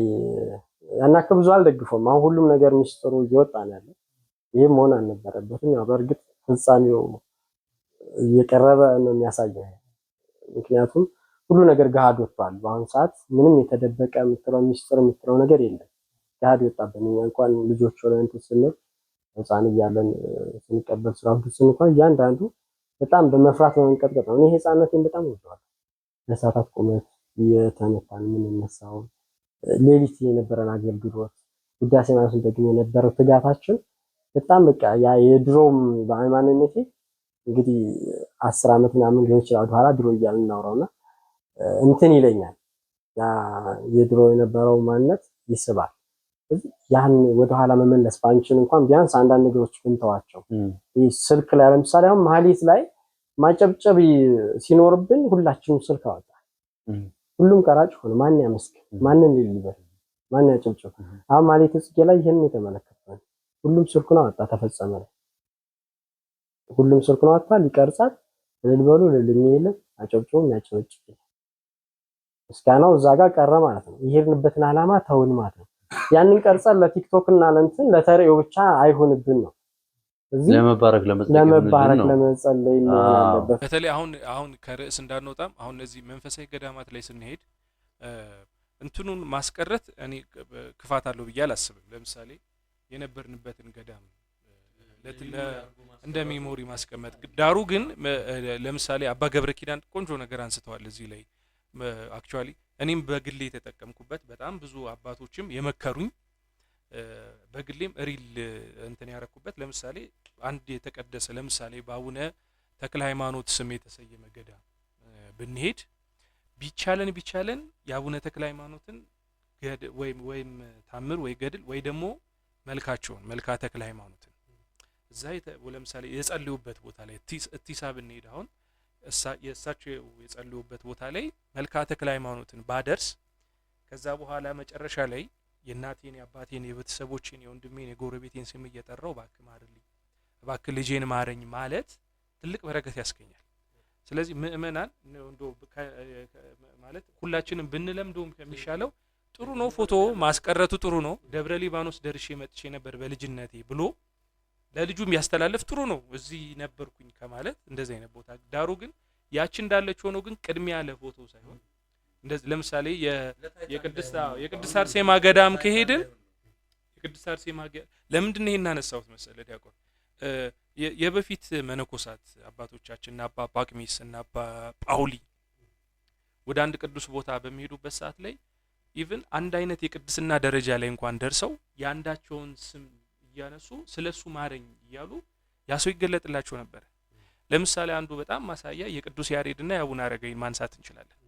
ያን ያክል ብዙ አልደግፈውም። አሁን ሁሉም ነገር ሚስጥሩ እየወጣ ነው ያለው። ይህም መሆን አልነበረበትም። ያው በእርግጥ ፍጻሜው እየቀረበ ነው የሚያሳየው። ምክንያቱም ሁሉ ነገር ገሃድ ወጥቷል። በአሁኑ ሰዓት ምንም የተደበቀ የምትለው ሚስጥር የምትለው ነገር የለም። ገሃድ ወጣብን። እኛ እንኳን ልጆች ሆነን እንትን ስንል ህፃን እያለን ስንቀበል ስራ ስን እንኳን እያንዳንዱ በጣም በመፍራት በመንቀጥቀጥ ነው። እኔ ህፃንነቴን በጣም ወደዋለሁ። ለሰዓታት ቁመት እየተመታን የምንነሳው ሌሊት የነበረን አገልግሎት ውዳሴ ማለት ደግሞ የነበረው ትጋታችን በጣም በቃ ያ የድሮም በሃይማኖቴ እንግዲህ 10 ዓመት ምናምን ሊሆን ይችላል ወደኋላ ድሮ እያልን እናውራውና እንትን ይለኛል ያ የድሮ የነበረው ማንነት ይስባል። ስለዚህ ያን ወደኋላ መመለስ ባንችል እንኳን ቢያንስ አንዳንድ ነገሮች ብንተዋቸው ይህ ስልክ ላይ ለምሳሌ አሁን ማህሌት ላይ ማጨብጨብ ሲኖርብን ሁላችንም ስልክ አወጣ፣ ሁሉም ቀራጭ ሆነ። ማን ያመስግን? ማንን ሊልበል? ማን ያጨብጭብ? አሁን ማህሌተ ጽጌ ላይ ይሄን የተመለከትነው ሁሉም ስልኩን አወጣ፣ ተፈጸመ ላይ ሁሉም ስልኩን አወጣ፣ ሊቀርጻት እልል በሉ እልል የሚል የለም፣ አጨብጭቡ የሚያጨበጭብ የለም። ምስጋናው እዛ ጋር ቀረ ማለት ነው። የሄድንበትን ዓላማ ተውን ማለት ነው። ያንን ቀርጸን ለቲክቶክ እና ለእንትን ለተርእዮ ብቻ አይሆንብን ነው። እዚህ ለመባረክ ለመጽደቅ ለመባረክ ይሁንልን ነው። ለመጸለይ መሆን አለበት። በተለይ አሁን ከርዕስ እንዳንወጣም አሁን እነዚህ መንፈሳዊ ገዳማት ላይ ስንሄድ እንትኑን ማስቀረት እኔ ክፋት አለው ብዬ አላስብም። ለምሳሌ የነበርንበትን ገዳም እንደ memory ማስቀመጥ። ዳሩ ግን ለምሳሌ አባ ገብረ ኪዳን ቆንጆ ነገር አንስተዋል እዚህ ላይ። actually እኔም በግሌ የተጠቀምኩበት በጣም ብዙ አባቶችም የመከሩኝ በግሌም real እንትን ያረኩበት ለምሳሌ አንድ የተቀደሰ ለምሳሌ በአቡነ ተክለ ሃይማኖት ስም የተሰየመ ገዳም ብንሄድ ቢቻለን ቢቻለን የአቡነ ተክለ ሃይማኖትን ወይም ታምር ወይ ገድል ወይ ደግሞ መልካቸውን መልካ ተክለ ሃይማኖትን እዛ ለምሳሌ የጸለዩበት ቦታ ላይ እቲሳ ብንሄድ አሁን የእሳቸው የጸለዩበት ቦታ ላይ መልክዓ ተክለ ሃይማኖትን ባደርስ ከዛ በኋላ መጨረሻ ላይ የእናቴን፣ የአባቴን፣ የቤተሰቦቼን፣ የወንድሜን፣ የጎረቤቴን ስም እየጠራው እባክህ ማርልኝ፣ እባክህ ልጄን ማረኝ ማለት ትልቅ በረከት ያስገኛል። ስለዚህ ምእመናን እንደው ማለት ሁላችንም ብንለምደውም ከሚሻለው ጥሩ ነው፣ ፎቶ ማስቀረቱ ጥሩ ነው። ደብረ ሊባኖስ ደርሼ መጥቼ ነበር በልጅነቴ ብሎ ለልጁም ያስተላልፍ ጥሩ ነው፣ እዚህ ነበርኩኝ ከማለት እንደዚህ አይነት ቦታ። ዳሩ ግን ያቺ እንዳለች ሆኖ ግን ቅድሚያ ለፎቶ ሳይሆን እንደዚህ ለምሳሌ የቅድስት አርሴማ ገዳም ከሄድን የቅድስት አርሴማ ለምንድን ነው ይሄን አነሳሁት መሰለህ ዲያቆን? የበፊት መነኮሳት አባቶቻችን እና አባ ጳኩሚስ እና አባ ጳውሊ ወደ አንድ ቅዱስ ቦታ በሚሄዱበት ሰዓት ላይ even አንድ አይነት የቅድስና ደረጃ ላይ እንኳን ደርሰው የአንዳቸውን ስም እያነሱ ስለሱ ማረኝ እያሉ ያ ሰው ይገለጥላቸው ነበር። ለምሳሌ አንዱ በጣም ማሳያ የቅዱስ ያሬድና የአቡነ አረጋዊን ማንሳት እንችላለን።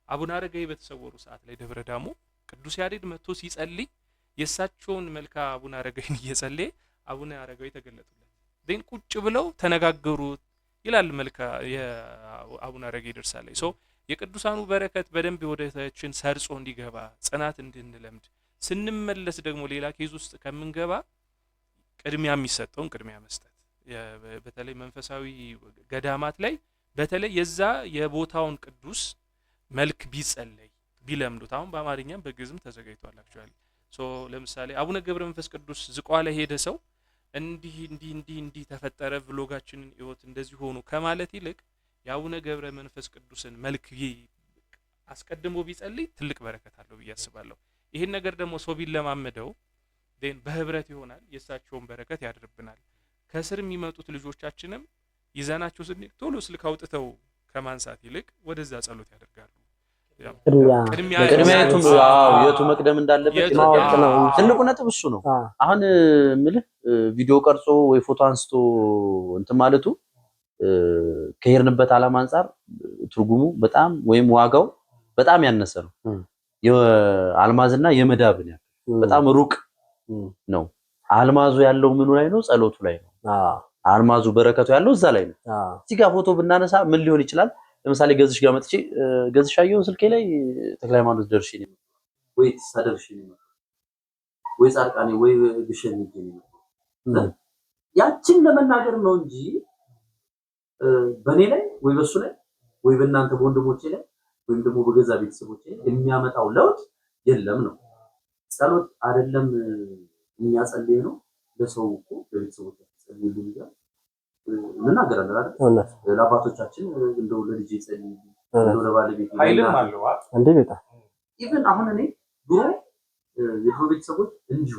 አቡነ አረጋዊ በተሰወሩ ሰዓት ላይ ደብረ ዳሞ ቅዱስ ያሬድ መጥቶ ሲጸልይ የእሳቸውን መልካ አቡነ አረጋዊን እየጸለየ አቡነ አረጋዊ ተገለጡለት። then ቁጭ ብለው ተነጋገሩ ይላል መልካ የአቡነ አረጋዊ ድርሳን ላይ። so የቅዱሳኑ በረከት በደንብ ወደታችን ሰርጾ እንዲገባ ጽናት እንድንለምድ ስንመለስ ደግሞ ሌላ case ውስጥ ከምንገባ ቅድሚያ የሚሰጠውን ቅድሚያ መስጠት፣ በተለይ መንፈሳዊ ገዳማት ላይ በተለይ የዛ የቦታውን ቅዱስ መልክ ቢጸለይ ቢለምዱት። አሁን በአማርኛም በግዕዝም ተዘጋጅቷል actually። so ለምሳሌ አቡነ ገብረ መንፈስ ቅዱስ ዝቋላ ሄደ ሰው እንዲህ እንዲህ እንዲህ እንዲህ ተፈጠረ vlog ኣችንን ህይወት እንደዚህ ሆኑ ከማለት ይልቅ የአቡነ ገብረ መንፈስ ቅዱስን መልክ አስቀድሞ ቢጸልይ ትልቅ በረከት አለው ብዬ አስባለሁ። ይሄን ነገር ደግሞ ሰው ቢለማመደው then በህብረት ይሆናል፣ የእሳቸውን በረከት ያድርብናል። ከስር የሚመጡት ልጆቻችንም ይዘናቸው ስንሄድ ቶሎ ስልክ አውጥተው ከማንሳት ይልቅ ወደዛ ጸሎት ያደርጋሉ። ቅድሚያ ቅድሚያ የቱ መቅደም እንዳለበት ማወቅ ነው። ትልቁ ነጥብ እሱ ነው። አሁን ምልህ ቪዲዮ ቀርጾ ወይ ፎቶ አንስቶ እንትን ማለቱ ከሄድንበት ዓላማ አንፃር ትርጉሙ በጣም ወይም ዋጋው በጣም ያነሰ ነው። የአልማዝና የመዳብን ያክል በጣም ሩቅ ነው። አልማዙ ያለው ምኑ ላይ ነው? ጸሎቱ ላይ ነው። አልማዙ በረከቱ ያለው እዛ ላይ ነው። እዚህ ጋር ፎቶ ብናነሳ ምን ሊሆን ይችላል? ለምሳሌ ገዝሽ ጋር መጥቼ ገዝሽ አየሁ ስልኬ ላይ ተክለ ሃይማኖት ደርሼ ነው ወይ ትሳ ደርሼ ነው ወይ ጻድቃኔ ወይ ግሸን ሄጄ ነው ያችን ለመናገር ነው እንጂ በኔ ላይ ወይ በሱ ላይ ወይ በእናንተ በወንድሞቼ ላይ ወይም ደግሞ በገዛ ቤተሰቦቼ ላይ የሚያመጣው ለውጥ የለም ነው። ጸሎት አይደለም እኛ ጸልይ ነው ለሰው እኮ ለቤተሰቦቻችን ጸልዩልኝ እያልን እንናገራለን አይደል? ለአባቶቻችን እንደው ለልጄ ጸልይ፣ እንደው ለባለቤቴ ኃይልም አለው እንዴ በጣም even አሁን እኔ ድሮ የድሮ ቤተሰቦች እንዲሁ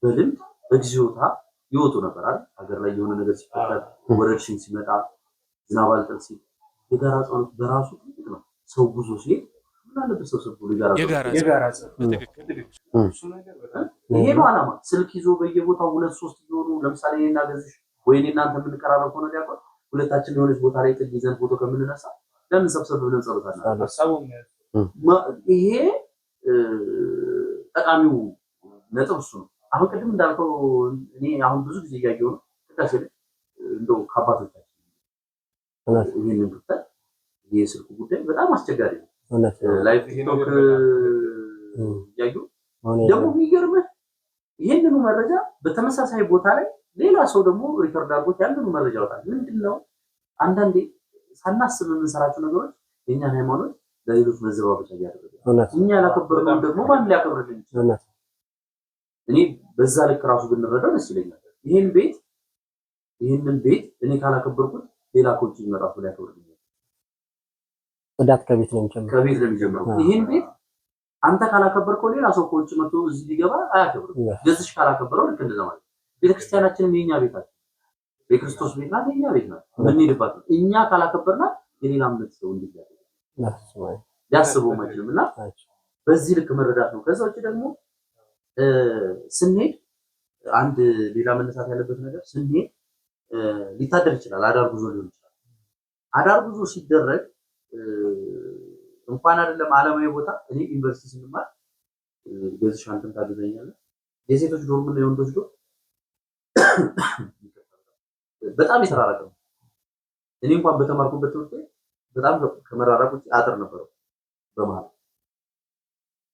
በልምድ በግዚዮታ ይወጡ ነበር አይደል? ሀገር ላይ የሆነ ነገር ሲፈጠር፣ ወረርሽኝ ሲመጣ፣ ዝናብ አልጥል ሲል የጋራ ጸሎት በራሱ ትልቅ ነው። ሰው ጉዞ ሲሄድ ምን አለበት ሰው ሰብስቦ የጋራ ጸሎት ይሄ ነው ዓላማ። ስልክ ይዞ በየቦታው ሁለት ሶስት እየሆኑ ለምሳሌ እኔና ገዝሽ ወይ እኔ እናንተ የምንቀራረብ ከሆነ ዲያቆን ሁለታችን የሆነች ቦታ ላይ ጥግ ይዘን ፎቶ ከምንነሳ ለምን ሰብሰብ ብለን ጸሎት አናደርግም? ይሄ ጠቃሚው ነጥብ እሱ ነው። አሁን ቅድም እንዳልከው እኔ አሁን ብዙ ጊዜ እያየሁ ነው። ቅዳሴ ላይ እንደው ከአባቶቻችን ይህንን ክፍተት የስልኩ ጉዳይ በጣም አስቸጋሪ ነው። live ቲክቶክ እያዩ ደግሞ የሚገርምህ ይህንኑ መረጃ በተመሳሳይ ቦታ ላይ ሌላ ሰው ደግሞ record አድርጎት ያንኑ መረጃ ያወጣል። ምንድነው አንዳንዴ ሳናስብ የምንሰራቸው ነገሮች የእኛን ሃይማኖት ለሌሎች መዘባበቻ እያደረገ እኛ ያላከበርነውን ደግሞ ማን ሊያከብርልን ይችላል? እኔ በዛ ልክ ራሱ ብንረዳው ደስ ይለኛል። ይህንን ቤት እኔ ካላከበርኩት ሌላ ከውጭ ይመጣ ሰው ሊያከብርልኝ ጽዳት ከቤት ነው የሚጀምረው። ከቤት ነው የሚጀምረው። ይህን ቤት አንተ ካላከበርከው ሌላ ሰው ከውጭ መጥቶ እዚህ ቢገባ አያከብርም። ገዝሽ ካላከበረው ልክ እንደዛ ማለት ነው። ቤተክርስቲያናችንም የኛ ቤት ናት፣ የክርስቶስ ቤት ናት፣ የኛ ቤት ናት፣ የምንሄድባት ነው። እኛ ካላከበርናት የሌላ እምነት ሰው እንዴት ሊያስበው አይችልም። እና በዚህ ልክ መረዳት ነው። ከዛ ውጭ ደግሞ ስንሄድ አንድ ሌላ መነሳት ያለበት ነገር ስንሄድ ሊታደር ይችላል። አዳር ጉዞ ሊሆን ይችላል። አዳር ጉዞ ሲደረግ እንኳን አይደለም ዓለማዊ ቦታ እኔ ዩኒቨርሲቲ ስንማር ገዝሽ አንተም ታገዘኛለህ የሴቶች dorm እና የወንዶች dorm በጣም የተራራቀ ነው። እኔ እንኳን በተማርኩበት ትምህርት ቤት በጣም ከመራራቅ ውጭ አጥር ነበረው በመሀል።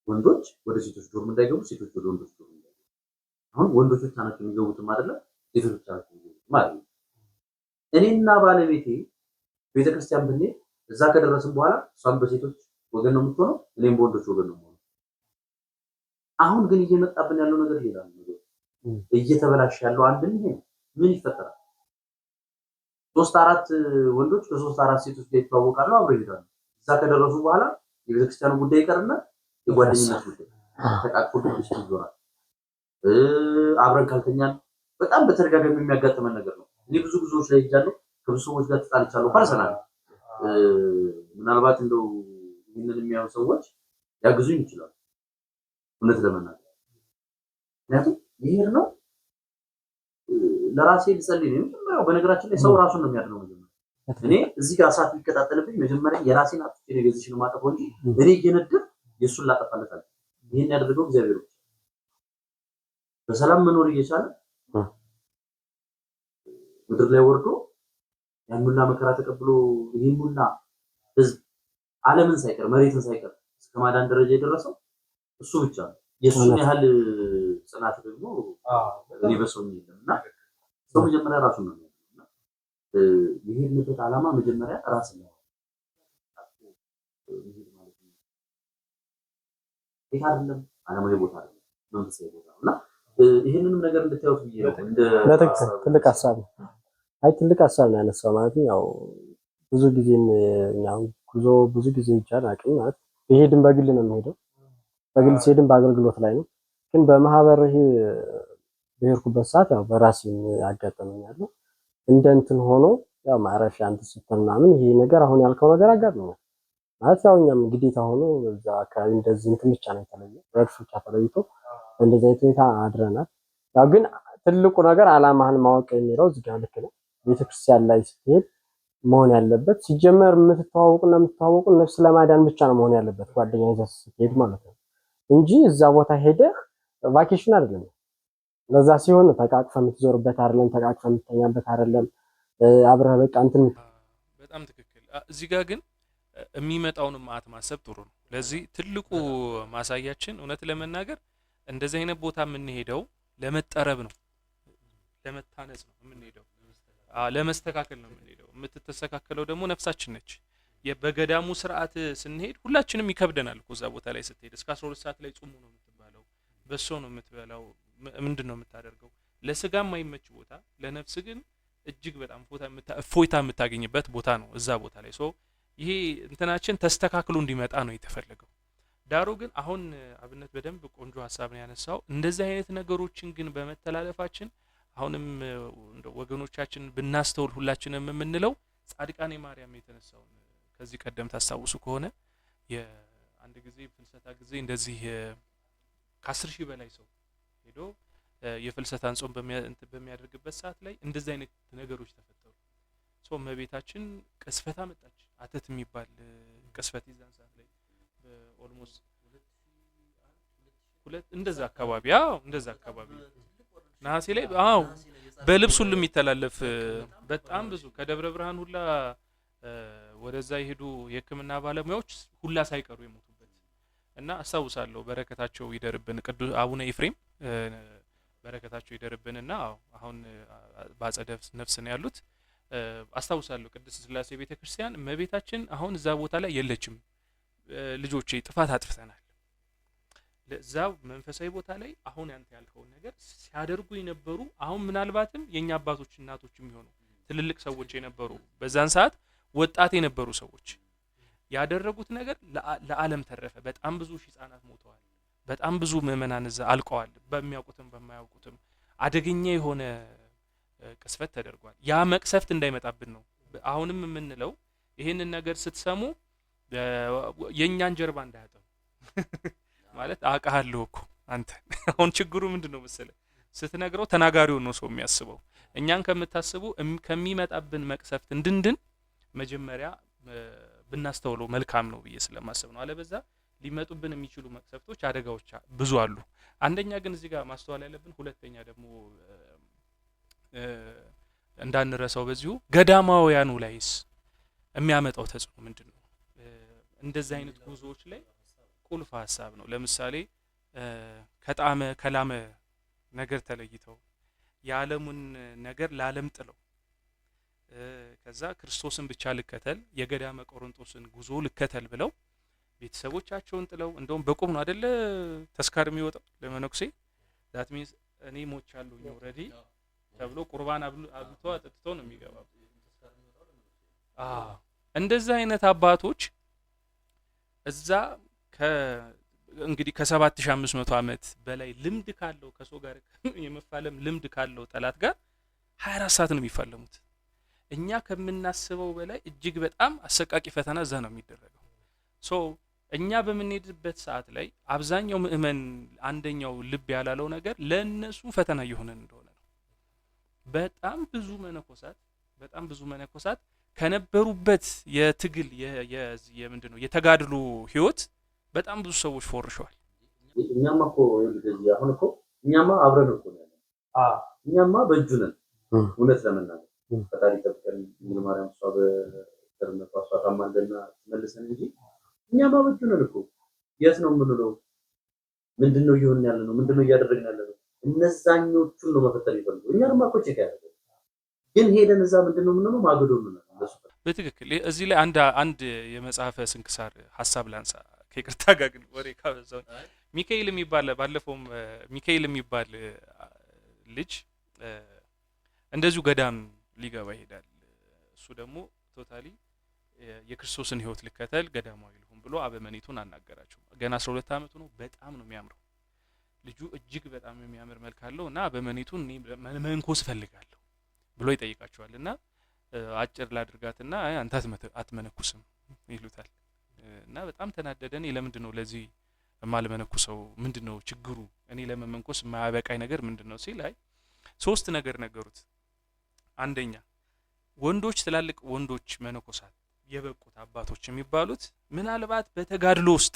ወንዶች ወደ ሴቶች dorm እንዳይገቡ፣ ሴቶች ወደ ወንዶች dorm እንዳይገቡ። አሁን ወንዶች ብቻ ናቸው የሚገቡትም አይደለም፣ ሴቶች ብቻ ናቸው የሚገቡትም አይደለም። እኔና ባለቤቴ ቤተክርስቲያን ብንሄድ እዛ ከደረስን በኋላ እሷም በሴቶች ወገን ነው የምትሆነው፣ እኔም በወንዶች ወገን ነው የምሆነው። አሁን ግን እየመጣብን ያለው ነገር ሌላ ነው። እየተበላሸ ያለው አንድም ይሄ ነው። ምን ይፈጠራል? ሶስት አራት ወንዶች ከሶስት አራት ሴቶች ጋር ይተዋወቃሉ፣ አብረው ይሄዳሉ። እዛ ከደረሱ በኋላ የቤተክርስቲያኑ ጉዳይ ይቀርና የጓደኝነት ጉዳይ ተቃቅፎ ድግስ ይዞራል። አብረን ካልተኛን በጣም በተደጋጋሚ የሚያጋጥመን ነገር ነው። እኔ ብዙ ጉዞዎች ላይ ሄጃለሁ፣ ከብዙ ሰዎች ጋር ተጣልቻለሁ personal። ምናልባት እንደው ይህንን የሚያዩ ሰዎች ሊያግዙኝ ይችላሉ፣ እውነት ለመናገር ምክንያቱም ይሄድ ነው ለራሴ ልጸልይ ነው የመጀመሪያው። በነገራችን ላይ ሰው ራሱን ነው የሚያድነው መጀመሪያ። እኔ እዚህ ጋር እሳት ቢቀጣጠልብኝ መጀመሪያ የራሴን አጥፍቼ ነው የገዝሽን ማጠፈው እንጂ እኔ እየነደድኩ የእሱን ላጠፋለት አልችልም። ይሄን ያደረገው እግዚአብሔር ብቻ። በሰላም መኖር እየቻለ ምድር ላይ ወርዶ ያን ሁላ መከራ ተቀብሎ ይህን ሁላ ሕዝብ ዓለምን ሳይቀር መሬትን ሳይቀር እስከ ማዳን ደረጃ የደረሰው እሱ ብቻ ነው። የእሱን ያህል ጽናት ደግሞ እኔ በሰው የለም እና ሰው መጀመሪያ ራሱን ነው የሚያድነው። እና የሄድንበት ዓላማ መጀመሪያ ራስን ነው መሄድ ማለት ነው። ይህ አይደለም ዓለማዊ ቦታ አይደለም፣ መንፈሳዊ ቦታ ነው። እና ይህንንም ነገር እንድታዩት ብዬ ነው። እንደ በትክክል ትልቅ ሀሳብ ነው። አይ ትልቅ ሀሳብ ነው ያነሳው። ማለት ያው ብዙ ጊዜም እኛ ጉዞ ብዙ ጊዜ ይቻል አቅም ማለት ብሄድም በግል ነው የሚሄደው። በግል ሲሄድም በአገልግሎት ላይ ነው። ግን በማህበር ይሄ በሄድኩበት ሰዓት ያው በራሴም ያጋጠመኛል። እንደ እንትን ሆኖ ያው ማረፊያ እንትን ስትል ምናምን ይሄ ነገር አሁን ያልከው ነገር አጋጥሞኛል። ማለት ያው እኛም ግዴታ ሆኖ እዛ አካባቢ እንደዚህ እንትን ብቻ ነው የተለየ ረድፍ ብቻ ተለይቶ እንደዚህ አይነት ሁኔታ አድረናል። ያው ግን ትልቁ ነገር አላማህን ማወቅ የሚለው እዚህ ጋር ልክ ነው። ቤተክርስቲያን ላይ ስትሄድ መሆን ያለበት ሲጀመር የምትተዋወቁና የምትተዋወቁ ነፍስ ለማዳን ብቻ ነው መሆን ያለበት፣ ጓደኛ ይዘህ ስትሄድ ማለት ነው እንጂ እዛ ቦታ ሄደህ vacation አይደለም። ለዛ ሲሆን ተቃቅፈህ የምትዞርበት አይደለም፣ ተቃቅፈህ የምትተኛበት አይደለም። አብረህ በቃ እንትን በጣም ትክክል። እዚህ ጋር ግን የሚመጣውን መዓት ማሰብ ጥሩ ነው። ለዚህ ትልቁ ማሳያችን እውነት ለመናገር እንደዚህ አይነት ቦታ የምንሄደው ለመጠረብ ነው፣ ለመታነጽ ነው የምንሄደው፣ ለመስተካከል ነው የምንሄደው። የምትተስተካከለው ደግሞ ነፍሳችን ነች። በገዳሙ ስርዓት ስንሄድ ሁላችንም ይከብደናል እኮ እዛ ቦታ ላይ ስትሄድ እስከ 12 ሰዓት ላይ ጹሙ ነው የምትባለው፣ በሶ ነው የምትበላው፣ ምንድን ነው የምታደርገው? ለስጋ የማይመች ቦታ፣ ለነፍስ ግን እጅግ በጣም እፎይታ የምታገኝበት ቦታ ነው እዛ ቦታ ላይ። so ይሄ እንትናችን ተስተካክሎ እንዲመጣ ነው የተፈለገው። ዳሩ ግን አሁን አብነት በደንብ ቆንጆ ሀሳብ ነው ያነሳው። እንደዚህ አይነት ነገሮችን ግን በመተላለፋችን አሁንም ወገኖቻችን ብናስተውል ሁላችንም የምንለው ጻድቃኔ ማርያም የተነሳውን ከዚህ ቀደም ታስታውሱ ከሆነ የአንድ ጊዜ ፍልሰታ ጊዜ እንደዚህ ከ10,000 በላይ ሰው ሄዶ የፍልሰታን ጾም በሚያደርግበት ሰዓት ላይ እንደዚህ አይነት ነገሮች ተፈጠሩ። so እመቤታችን ቅስፈት አመጣች። አተት የሚባል ቅስፈት ይዛን ሰዓት ላይ almost ሁለት እንደዛ አካባቢ፣ አዎ እንደዛ አካባቢ ነሐሴ ላይ፣ አዎ በልብስ ሁሉ የሚተላለፍ በጣም ብዙ ከደብረ ብርሃን ሁላ ወደዛ የሄዱ የሕክምና ባለሙያዎች ሁላ ሳይቀሩ የሞቱበት እና አስታውሳለሁ። በረከታቸው ይደርብን ቅዱስ አቡነ ኤፍሬም በረከታቸው ይደርብንና አሁን በአጸደ ነፍስ ነው ያሉት። አስታውሳለሁ ቅድስት ሥላሴ ቤተክርስቲያን እመቤታችን አሁን እዛ ቦታ ላይ የለችም፣ ልጆቼ ጥፋት አጥፍተናል፣ ለዛ መንፈሳዊ ቦታ ላይ አሁን ያንተ ያልከውን ነገር ሲያደርጉ የነበሩ አሁን ምናልባትም የኛ አባቶች እናቶች የሚሆኑ ትልልቅ ሰዎች የነበሩ በዛን ሰዓት ወጣት የነበሩ ሰዎች ያደረጉት ነገር ለዓለም ተረፈ። በጣም ብዙ ሺህ ህጻናት ሞተዋል። በጣም ብዙ ምዕመናን እዛ አልቀዋል። በሚያውቁትም በማያውቁትም አደገኛ የሆነ ቅስፈት ተደርጓል። ያ መቅሰፍት እንዳይመጣብን ነው አሁንም የምንለው። ይሄንን ነገር ስትሰሙ የኛን ጀርባ እንዳያጠኑ ማለት አውቃለሁ እኮ አንተ። አሁን ችግሩ ምንድነው መሰለህ? ስትነግረው ተናጋሪውን ነው ሰው የሚያስበው። እኛን ከምታስቡ ከሚመጣብን መቅሰፍት እንድንድን መጀመሪያ ብናስተውለው መልካም ነው ብዬ ስለማስብ ነው። አለበዛ ሊመጡብን የሚችሉ መቅሰፍቶች፣ አደጋዎች ብዙ አሉ። አንደኛ ግን እዚህ ጋር ማስተዋል ያለብን፣ ሁለተኛ ደግሞ እንዳንረሳው በዚሁ ገዳማውያኑ ላይስ የሚያመጣው ተጽዕኖ ምንድን ነው? እንደዚህ አይነት ጉዞዎች ላይ ቁልፍ ሀሳብ ነው። ለምሳሌ ከጣመ ከላመ ነገር ተለይተው የዓለሙን ነገር ለዓለም ጥለው ከዛ ክርስቶስን ብቻ ልከተል፣ የገዳመ ቆሮንቶስን ጉዞ ልከተል ብለው ቤተሰቦቻቸውን ጥለው፣ እንደውም በቁም ነው አደለ ተስካር የሚወጣው ለመነኩሴ፣ that means እኔ ሞቻለሁኝ already ተብሎ ቁርባን አብልቶ አጠጥቶ ነው የሚገባው። እንደዛ አይነት አባቶች እዛ እንግዲህ ከ7500 ዓመት በላይ ልምድ ካለው፣ ከሰው ጋር የመፋለም ልምድ ካለው ጠላት ጋር 24 ሰዓት ነው የሚፋለሙት። እኛ ከምናስበው በላይ እጅግ በጣም አሰቃቂ ፈተና እዛ ነው የሚደረገው። So እኛ በምንሄድበት ሰዓት ላይ አብዛኛው ምእመን አንደኛው ልብ ያላለው ነገር ለእነሱ ፈተና እየሆነን እንደሆነ ነው። በጣም ብዙ መነኮሳት ከነበሩበት የትግል የምንድን ነው የተጋድሎ ህይወት በጣም ብዙ ሰዎች ፎርሸዋል። እኛማ እኮ አሁን እኮ እኛማ አብረን እኮ ነው ያለነው። እኛማ በእጁ ነን። እውነት ለመናገር ፈጣሪ ጠብቀን፣ ድንግል ማርያም እሷ በቸርነቷ እሷ ታማልደና ትመልሰን እንጂ እኛማ በእጁ ነን እኮ። የት ነው የምንለው? ምንድን ነው እየሆንን ያለ ነው? ምንድን ነው እያደረግን ያለ ነው? እነዛኞቹን ነው መፈተን የሚፈልጉ። እኛንማ እኮ check ያደረገ ግን ሄደን እዛ ምንድን ነው የምንለው? ማገዶ የምንለው እነሱ። በትክክል፣ እዚህ ላይ አንድ አንድ የመጽሐፈ ስንክሳር ሀሳብ ላንሳ ከይቅርታ ጋር፣ ግን ወሬ ካበዛው። ሚካኤል የሚባል፣ ባለፈውም ሚካኤል የሚባል ልጅ እንደዚሁ ገዳም ሊገባ ይሄዳል። እሱ ደግሞ totally የክርስቶስን ሕይወት ልከተል፣ ገዳማዊ ልሁን ብሎ አበመኔቱን አናገራቸው። ገና 12 ዓመቱ ነው። በጣም ነው የሚያምረው ልጁ፣ እጅግ በጣም የሚያምር መልክ አለው እና አበመኔቱን እኔ መመንኮስ እፈልጋለሁ ብሎ ይጠይቃቸዋል። እና አጭር ላድርጋትና አይ አንተ አትመነኩስም ይሉታል። እና በጣም ተናደደ። እኔ ለምንድን ነው ለዚህ የማልመነኩሰው? ምንድን ነው ችግሩ? እኔ ለመመንኮስ የማያበቃኝ ነገር ምንድን ነው ሲል አይ ሶስት ነገር ነገሩት። አንደኛ ወንዶች፣ ትላልቅ ወንዶች መነኮሳት፣ የበቁት አባቶች የሚባሉት ምናልባት በተጋድሎ ውስጥ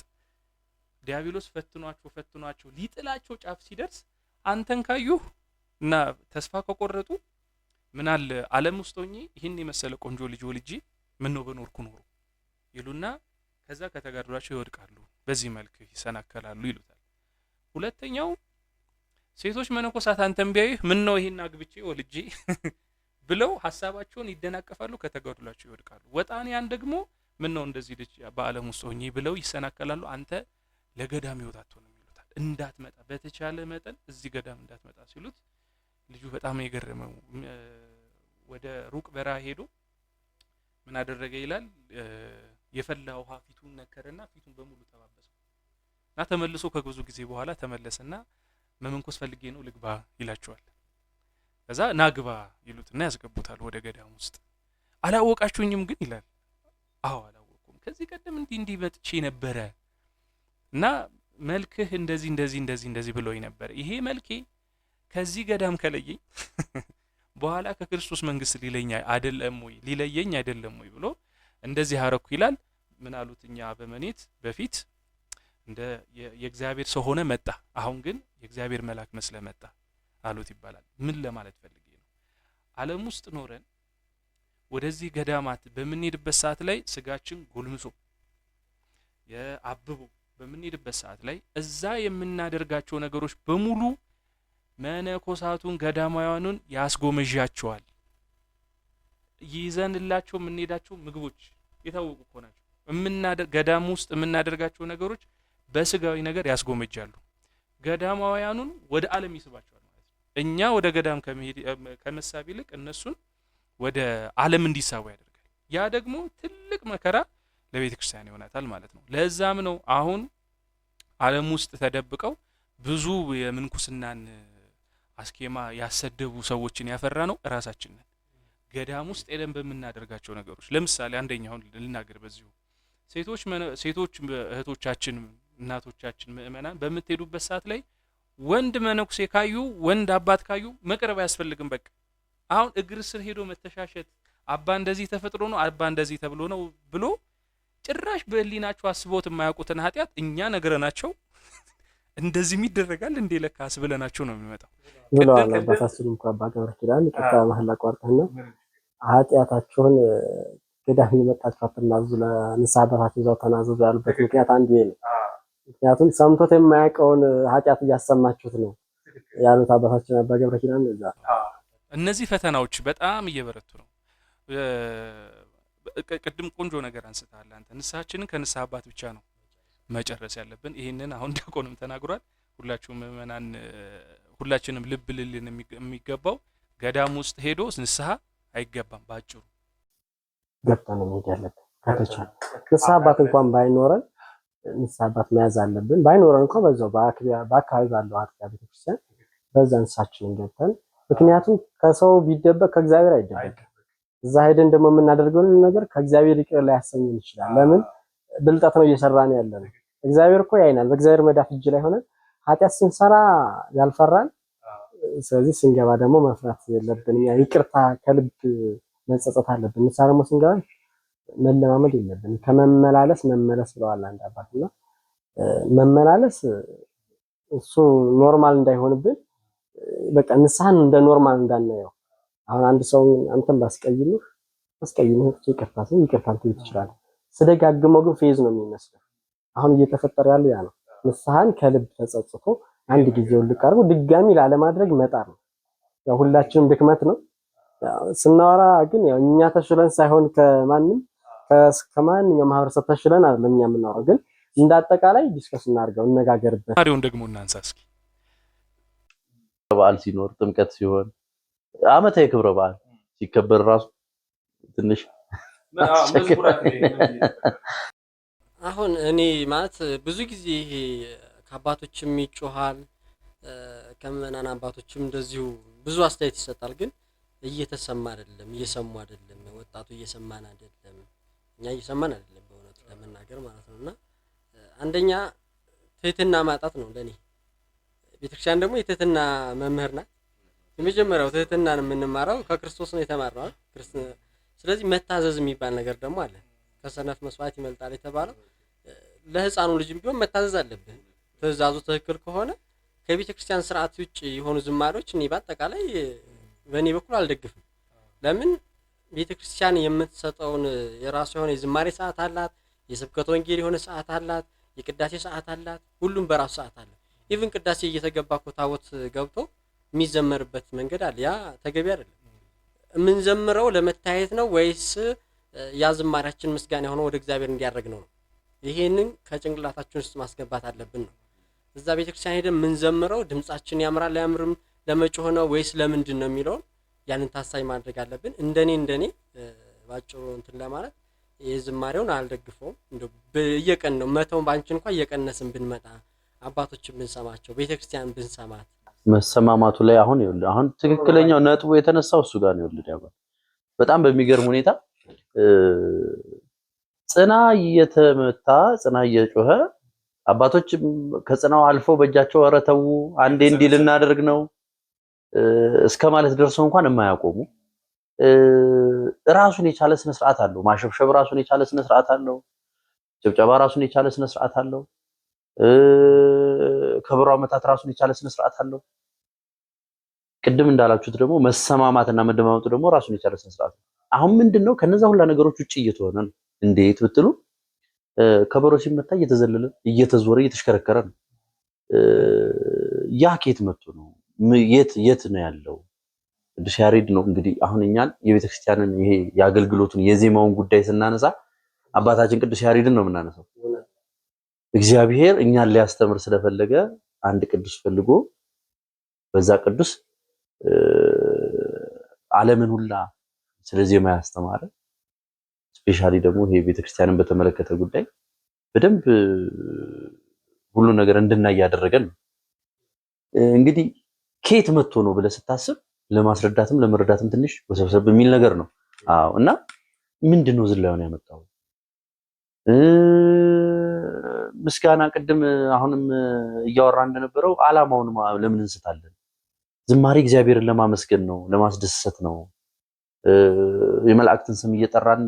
ዲያብሎስ ፈትኗቸው ፈትኗቸው ሊጥላቸው ጫፍ ሲደርስ አንተን ካዩህ እና ተስፋ ከቆረጡ ምን አለ ዓለም ውስጥ ሆኜ ይህን የመሰለ ቆንጆ ልጅ ወልጄ ምን ነው በኖርኩ ኖሮ ይሉና ከዛ ከተጋድሏቸው ይወድቃሉ፣ በዚህ መልክ ይሰናከላሉ ይሉታል። ሁለተኛው ሴቶች መነኮሳት አንተን ቢያዩህ ምን ነው ይሄን አግብቼ ወልጄ ብለው ሀሳባቸውን ይደናቀፋሉ፣ ከተጋድሏቸው ይወድቃሉ። ወጣንያን ደግሞ ምን ነው እንደዚህ ልጅ በዓለም ውስጥ ሆኜ ብለው ይሰናከላሉ። አንተ ለገዳም ሕይወት አትሆንም ይሉታል። እንዳትመጣ፣ በተቻለ መጠን እዚህ ገዳም እንዳትመጣ ሲሉት ልጁ በጣም የገረመው ወደ ሩቅ በረሃ ሄዶ ምን አደረገ ይላል፣ የፈላ ውሃ ፊቱን ነከረና ፊቱን በሙሉ ተባበሰው እና ተመልሶ ከብዙ ጊዜ በኋላ ተመለሰና መመንኮስ ፈልጌ ነው ልግባ ይላቸዋል። ከዛ ናግባ ይሉትና ያስገቡታል ወደ ገዳም ውስጥ። አላወቃችሁኝም ግን ይላል። አዎ አላወቅኩም። ከዚህ ቀደም እንዲህ እንዲህ መጥቼ ነበረ እና መልክህ እንደዚህ እንደዚህ እንደዚህ እንደዚህ ብሎኝ ነበር። ይሄ መልኬ ከዚህ ገዳም ከለየኝ በኋላ ከክርስቶስ መንግስት ሊለኝ አይደለም ወይ፣ ሊለየኝ አይደለም ወይ ብሎ እንደዚህ አረኩ ይላል። ምን አሉት? እኛ በመኔት በፊት እንደ የእግዚአብሔር ሰው ሆነ መጣ፣ አሁን ግን የእግዚአብሔር መልአክ መስለ መጣ አሉት ይባላል። ምን ለማለት ፈልጌ ነው? ዓለም ውስጥ ኖረን ወደዚህ ገዳማት በምንሄድበት ሰዓት ላይ ስጋችን ጎልምሶ የአብቦ በምንሄድበት ሰዓት ላይ እዛ የምናደርጋቸው ነገሮች በሙሉ መነኮሳቱን ገዳማውያኑን ያስጎመዣቸዋል። ይዘንላቸው የምንሄዳቸው ምግቦች የታወቁ እኮ ናቸው። ገዳም ውስጥ የምናደርጋቸው ነገሮች በስጋዊ ነገር ያስጎመጃሉ። ገዳማውያኑን ወደ ዓለም ይስባቸዋል ማለት ነው። እኛ ወደ ገዳም ከመሄድ ከመሳብ ይልቅ እነሱን ወደ ዓለም እንዲሳቡ ያደርጋል። ያ ደግሞ ትልቅ መከራ ለቤተ ክርስቲያን ይሆናታል ማለት ነው። ለዛም ነው አሁን ዓለም ውስጥ ተደብቀው ብዙ የምንኩስናን አስኬማ ያሰደቡ ሰዎችን ያፈራ ነው እራሳችን ነን። ገዳም ውስጥ ሄደን በምናደርጋቸው ነገሮች፣ ለምሳሌ አንደኛውን ልናገር በዚሁ፣ ሴቶች እህቶቻችን፣ እናቶቻችን፣ ምእመናን በምትሄዱበት ሰዓት ላይ ወንድ መነኩሴ ካዩ፣ ወንድ አባት ካዩ መቅረብ አያስፈልግም። በቃ አሁን እግር ስር ሄዶ መተሻሸት፣ አባ እንደዚህ ተፈጥሮ ነው፣ አባ እንደዚህ ተብሎ ነው ብሎ ጭራሽ በህሊናቸው አስበውት የማያውቁትን ኃጢአት እኛ ነግረናቸው እንደዚህም ይደረጋል እንዴ ለካስ ብለናቸው ነው የሚመጣው። ብለዋል አባታችን እንኳ አባ ገብረ ኪዳን ይቅርታ መሀል አቋርጠህና ኃጢአታችሁን ገዳም የመጣችሁ አትናዘዙ፣ ለንስሐ አባታችሁ እዛው ተናዘዙ ያሉበት ምክንያት አንዱ ይሄ ነው። ምክንያቱም ሰምቶት የማያውቀውን ኃጢአት እያሰማችሁት ነው ያሉት አባታችን አባ ገብረ ኪዳን እዛ። እነዚህ ፈተናዎች በጣም እየበረቱ ነው። ቅድም ቆንጆ ነገር አንስተሃል አንተ። ንስሐችንን ከንስሐ አባት ብቻ ነው መጨረስ ያለብን። ይህንን አሁን ዲያቆንም ተናግሯል። ሁላችሁም ምእመናን፣ ሁላችንም ልብ ልልን የሚገባው ገዳም ውስጥ ሄዶ ንስሐ አይገባም። ባጭሩ ገብተን ነው መሄድ ያለብን። ከተቻለ ንስሐ አባት እንኳን ባይኖረን ንስሐ አባት መያዝ አለብን። ባይኖረን እንኳን በዛው በአካባቢ ባለው አጥቢያ ቤተክርስቲያን በዛ ንስሐችንን ገብተን፣ ምክንያቱም ከሰው ቢደበቅ ከእግዚአብሔር አይደበቅም። እዛ ሄደን ደግሞ የምናደርገውን ነገር ከእግዚአብሔር ይቅር ላያሰኘን ይችላል። ለምን ብልጠት ነው እየሰራን ያለ ነው። እግዚአብሔር እኮ ያይናል። በእግዚአብሔር መዳፍ እጅ ላይ ሆነን ኃጢአት ስንሰራ ያልፈራን፣ ስለዚህ ስንገባ ደግሞ መፍራት የለብንም። ያ ይቅርታ ከልብ መጸጸት አለብን። ንስሐ ደግሞ ስንገባ መለማመድ የለብንም። ከመመላለስ መመለስ ብለዋል አንድ አባትና መመላለስ እሱ normal እንዳይሆንብን በቃ ንስሐን እንደ normal እንዳናየው። አሁን አንድ ሰው አንተን ባስቀይምህ ይቅርታ ስል ይቅርታ ልትል ትችላለህ። ስደጋግመው ግን ፌዝ ነው የሚመስለው። አሁን እየተፈጠረ ያለው ያ ነው። ንስሐን ከልብ ተጸጽቶ አንድ ጊዜ ውልቅ አድርጎ ድጋሚ ላለማድረግ መጣር ነው። ያው ሁላችንም ድክመት ነው ስናወራ፣ ግን ያው እኛ ተሽለን ሳይሆን ከማንም ከማንኛውም ማህበረሰብ ተሽለን አይደለም እኛ የምናወራው፣ ግን እንደ አጠቃላይ discuss እናድርገው፣ እነጋገርበት። ዝማሬውን ደግሞ እናንሳ እስኪ። በዓል ሲኖር ጥምቀት ሲሆን ዓመታዊ ክብረ በዓል ሲከበር ራሱ ትንሽ አሁን እኔ ማለት ብዙ ጊዜ ይሄ ከአባቶችም ይጮሃል፣ ከምዕመናን አባቶችም እንደዚሁ ብዙ አስተያየት ይሰጣል። ግን እየተሰማ አይደለም፣ እየሰሙ አይደለም፣ ወጣቱ እየሰማን አይደለም፣ እኛ እየሰማን አይደለም በእውነቱ ለመናገር ማለት ነው። እና አንደኛ ትህትና ማጣት ነው ለኔ። ቤተክርስቲያን ደግሞ የትህትና መምህር ናት። የመጀመሪያው ትህትናን የምንማረው ከክርስቶስ ነው የተማርነው አይደል? ስለዚህ መታዘዝ የሚባል ነገር ደግሞ አለ። ከሰነፍ መስዋዕት ይመልጣል የተባለው ለህፃኑ ልጅም ቢሆን መታዘዝ አለብን። ትእዛዙ ትክክል ከሆነ ከቤተክርስቲያን ስርዓት ውጭ የሆኑ ዝማሬዎች እኔ በአጠቃላይ በእኔ በኩል አልደግፍም። ለምን ቤተክርስቲያን የምትሰጠውን የራሱ የሆነ የዝማሬ ሰዓት አላት፣ የስብከተ ወንጌል የሆነ ሰዓት አላት፣ የቅዳሴ ሰዓት አላት። ሁሉም በራሱ ሰዓት አለ። even ቅዳሴ እየተገባ እኮ ታቦት ገብቶ የሚዘመርበት መንገድ አለ። ያ ተገቢ አይደለም። የምንዘምረው ለመታየት ነው ወይስ ያ ዝማሬያችን ምስጋና የሆነው ወደ እግዚአብሔር እንዲያደርግ ነው? ይሄንን ከጭንቅላታችን ውስጥ ማስገባት አለብን ነው። እዛ ቤተክርስቲያን ሄደን የምንዘምረው ድምጻችን ያምራል አያምርም ለመጮህ ነው ወይስ ለምንድን ነው የሚለውን ያንን ታሳቢ ማድረግ አለብን። እንደኔ ባጭሩ እንትን ለማለት የዝማሬውን አልደግፈውም። እንደው በየቀን ነው መተውን ባንችን እንኳን እየቀነስን ብንመጣ አባቶችን ብንሰማቸው ቤተክርስቲያን ብንሰማት መሰማማቱ ላይ አሁን ይኸውልህ፣ አሁን ትክክለኛው ነጥቡ የተነሳው እሱ ጋር ነው። ይኸውልህ ያባ በጣም በሚገርም ሁኔታ ጽና እየተመታ ጽና እየጮኸ አባቶች ከጽናው አልፈው በእጃቸው ኧረ ተው አንዴ እንዲህ ልናደርግ ነው እስከ ማለት ደርሰው እንኳን የማያቆሙ ራሱን የቻለ ስነ ስርዓት አለው። ማሸብሸብ ራሱን የቻለ ስነ ስርዓት አለው። ጭብጨባ ራሱን የቻለ ስነ ስርዓት አለው። ከበሮ አመታት ራሱን የቻለ ስነ ስርዓት አለው። ቅድም እንዳላችሁት ደግሞ መሰማማትና መደማመጡ ደግሞ ራሱን የቻለ ስነ ስርዓት ነው። አሁን ምንድነው ከነዛ ሁላ ነገሮች ውጪ እየተሆነ ነው። እንዴት ብትሉ ከበሮ ሲመታ እየተዘለለ እየተዞረ እየተሽከረከረ ነው። ያ ከየት መጥቶ ነው? የት የት ነው ያለው? ቅዱስ ያሬድ ነው እንግዲህ አሁን እኛን የቤተክርስቲያንን ይሄ የአገልግሎቱን የዜማውን ጉዳይ ስናነሳ አባታችን ቅዱስ ያሬድን ነው የምናነሳው። እግዚአብሔር እኛን ሊያስተምር ስለፈለገ አንድ ቅዱስ ፈልጎ በዛ ቅዱስ ዓለምን ሁላ ስለ ዜማ ያስተማረ፣ specially ደግሞ ይሄ ቤተክርስቲያንን በተመለከተ ጉዳይ በደንብ ሁሉ ነገር እንድናይ ያደረገን ነው። እንግዲህ ከየት መጥቶ ነው ብለህ ስታስብ ለማስረዳትም ለመረዳትም ትንሽ ወሰብሰብ የሚል ነገር ነው። አዎ፣ እና ምንድነው ዝላዩን ያመጣው? ምስጋና ቅድም አሁንም እያወራ እንደነበረው ዓላማውን ለምን እንስታለን? ዝማሬ እግዚአብሔርን ለማመስገን ነው፣ ለማስደሰት ነው። የመላእክትን ስም እየጠራን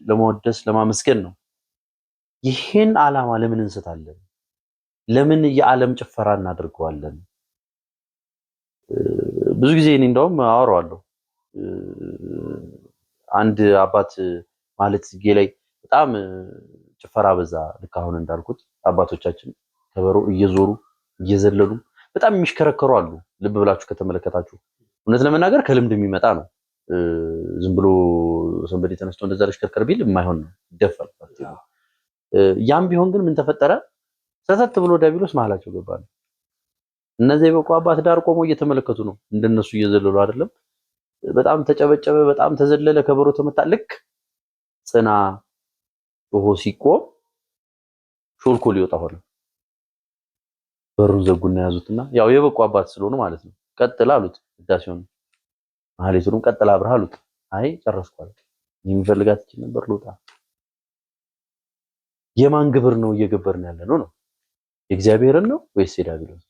ለማወደስ ለማመስገን ነው። ይሄን ዓላማ ለምን እንስታለን? ለምን የዓለም ጭፈራ እናደርገዋለን? ብዙ ጊዜ እኔ እንደውም አወራዋለሁ። አንድ አባት ማለት ጽጌ ላይ በጣም ጭፈራ በዛ። ልክ አሁን እንዳልኩት አባቶቻችን ከበሮ እየዞሩ እየዘለሉ በጣም የሚሽከረከሩ አሉ። ልብ ብላችሁ ከተመለከታችሁ እውነት ለመናገር ከልምድ የሚመጣ ነው። ዝም ብሎ ሰንበዴ ተነስቶ እንደዛ ልሽከርከር ቢል የማይሆን ነው፣ ይደፋል። ያም ቢሆን ግን ምን ተፈጠረ? ሰተት ብሎ ዲያብሎስ መሀላቸው ገባ ነው። እነዚህ የበቁ አባት ዳር ቆመው እየተመለከቱ ነው፣ እንደነሱ እየዘለሉ አይደለም። በጣም ተጨበጨበ፣ በጣም ተዘለለ፣ ከበሮ ተመታ። ልክ ጽና ጮሆ ሲቆም ሾልኮ ሊወጣ ሆነ። በሩን ዘጉና ያዙትና ያው የበቁ አባት ስለሆኑ ማለት ነው። ቀጥል አሉት። ቅዳሴውን ማህሌቱንም ቀጥል አብረህ አሉት። አይ ጨረስኩ አለ። የሚፈልጋት ይችል ነበር ልውጣ። የማን ግብር ነው እየገበርን ያለ ነው ነው? የእግዚአብሔርን ነው ወይስ የዲያብሎስ?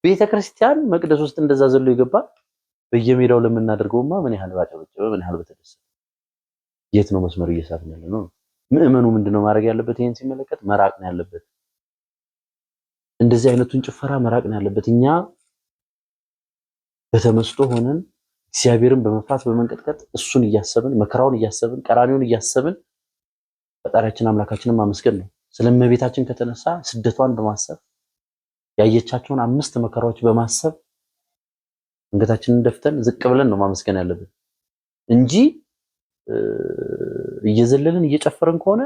ቤተክርስቲያን መቅደስ ውስጥ እንደዛ ዘሎ የገባ በየሜዳው ለምናደርገውማ ምን ያህል ባጨበጨበ፣ ምን ያህል በተደሰተ። የት ነው መስመር እየሳትን ያለ ነው? ምዕመኑ ምንድነው ማድረግ ያለበት? ይሄን ሲመለከት መራቅ ነው ያለበት። እንደዚህ አይነቱን ጭፈራ መራቅ ነው ያለበት። እኛ በተመስጦ ሆነን እግዚአብሔርን በመፍራት በመንቀጥቀጥ እሱን እያሰብን መከራውን እያሰብን ቀራኒውን እያሰብን ፈጣሪያችን አምላካችንን ማመስገን ነው። ስለ እመቤታችን ከተነሳ ስደቷን በማሰብ ያየቻቸውን 5 መከራዎች በማሰብ አንገታችንን ደፍተን ዝቅ ብለን ነው ማመስገን ያለብን እንጂ እየዘለልን እየጨፈርን ከሆነ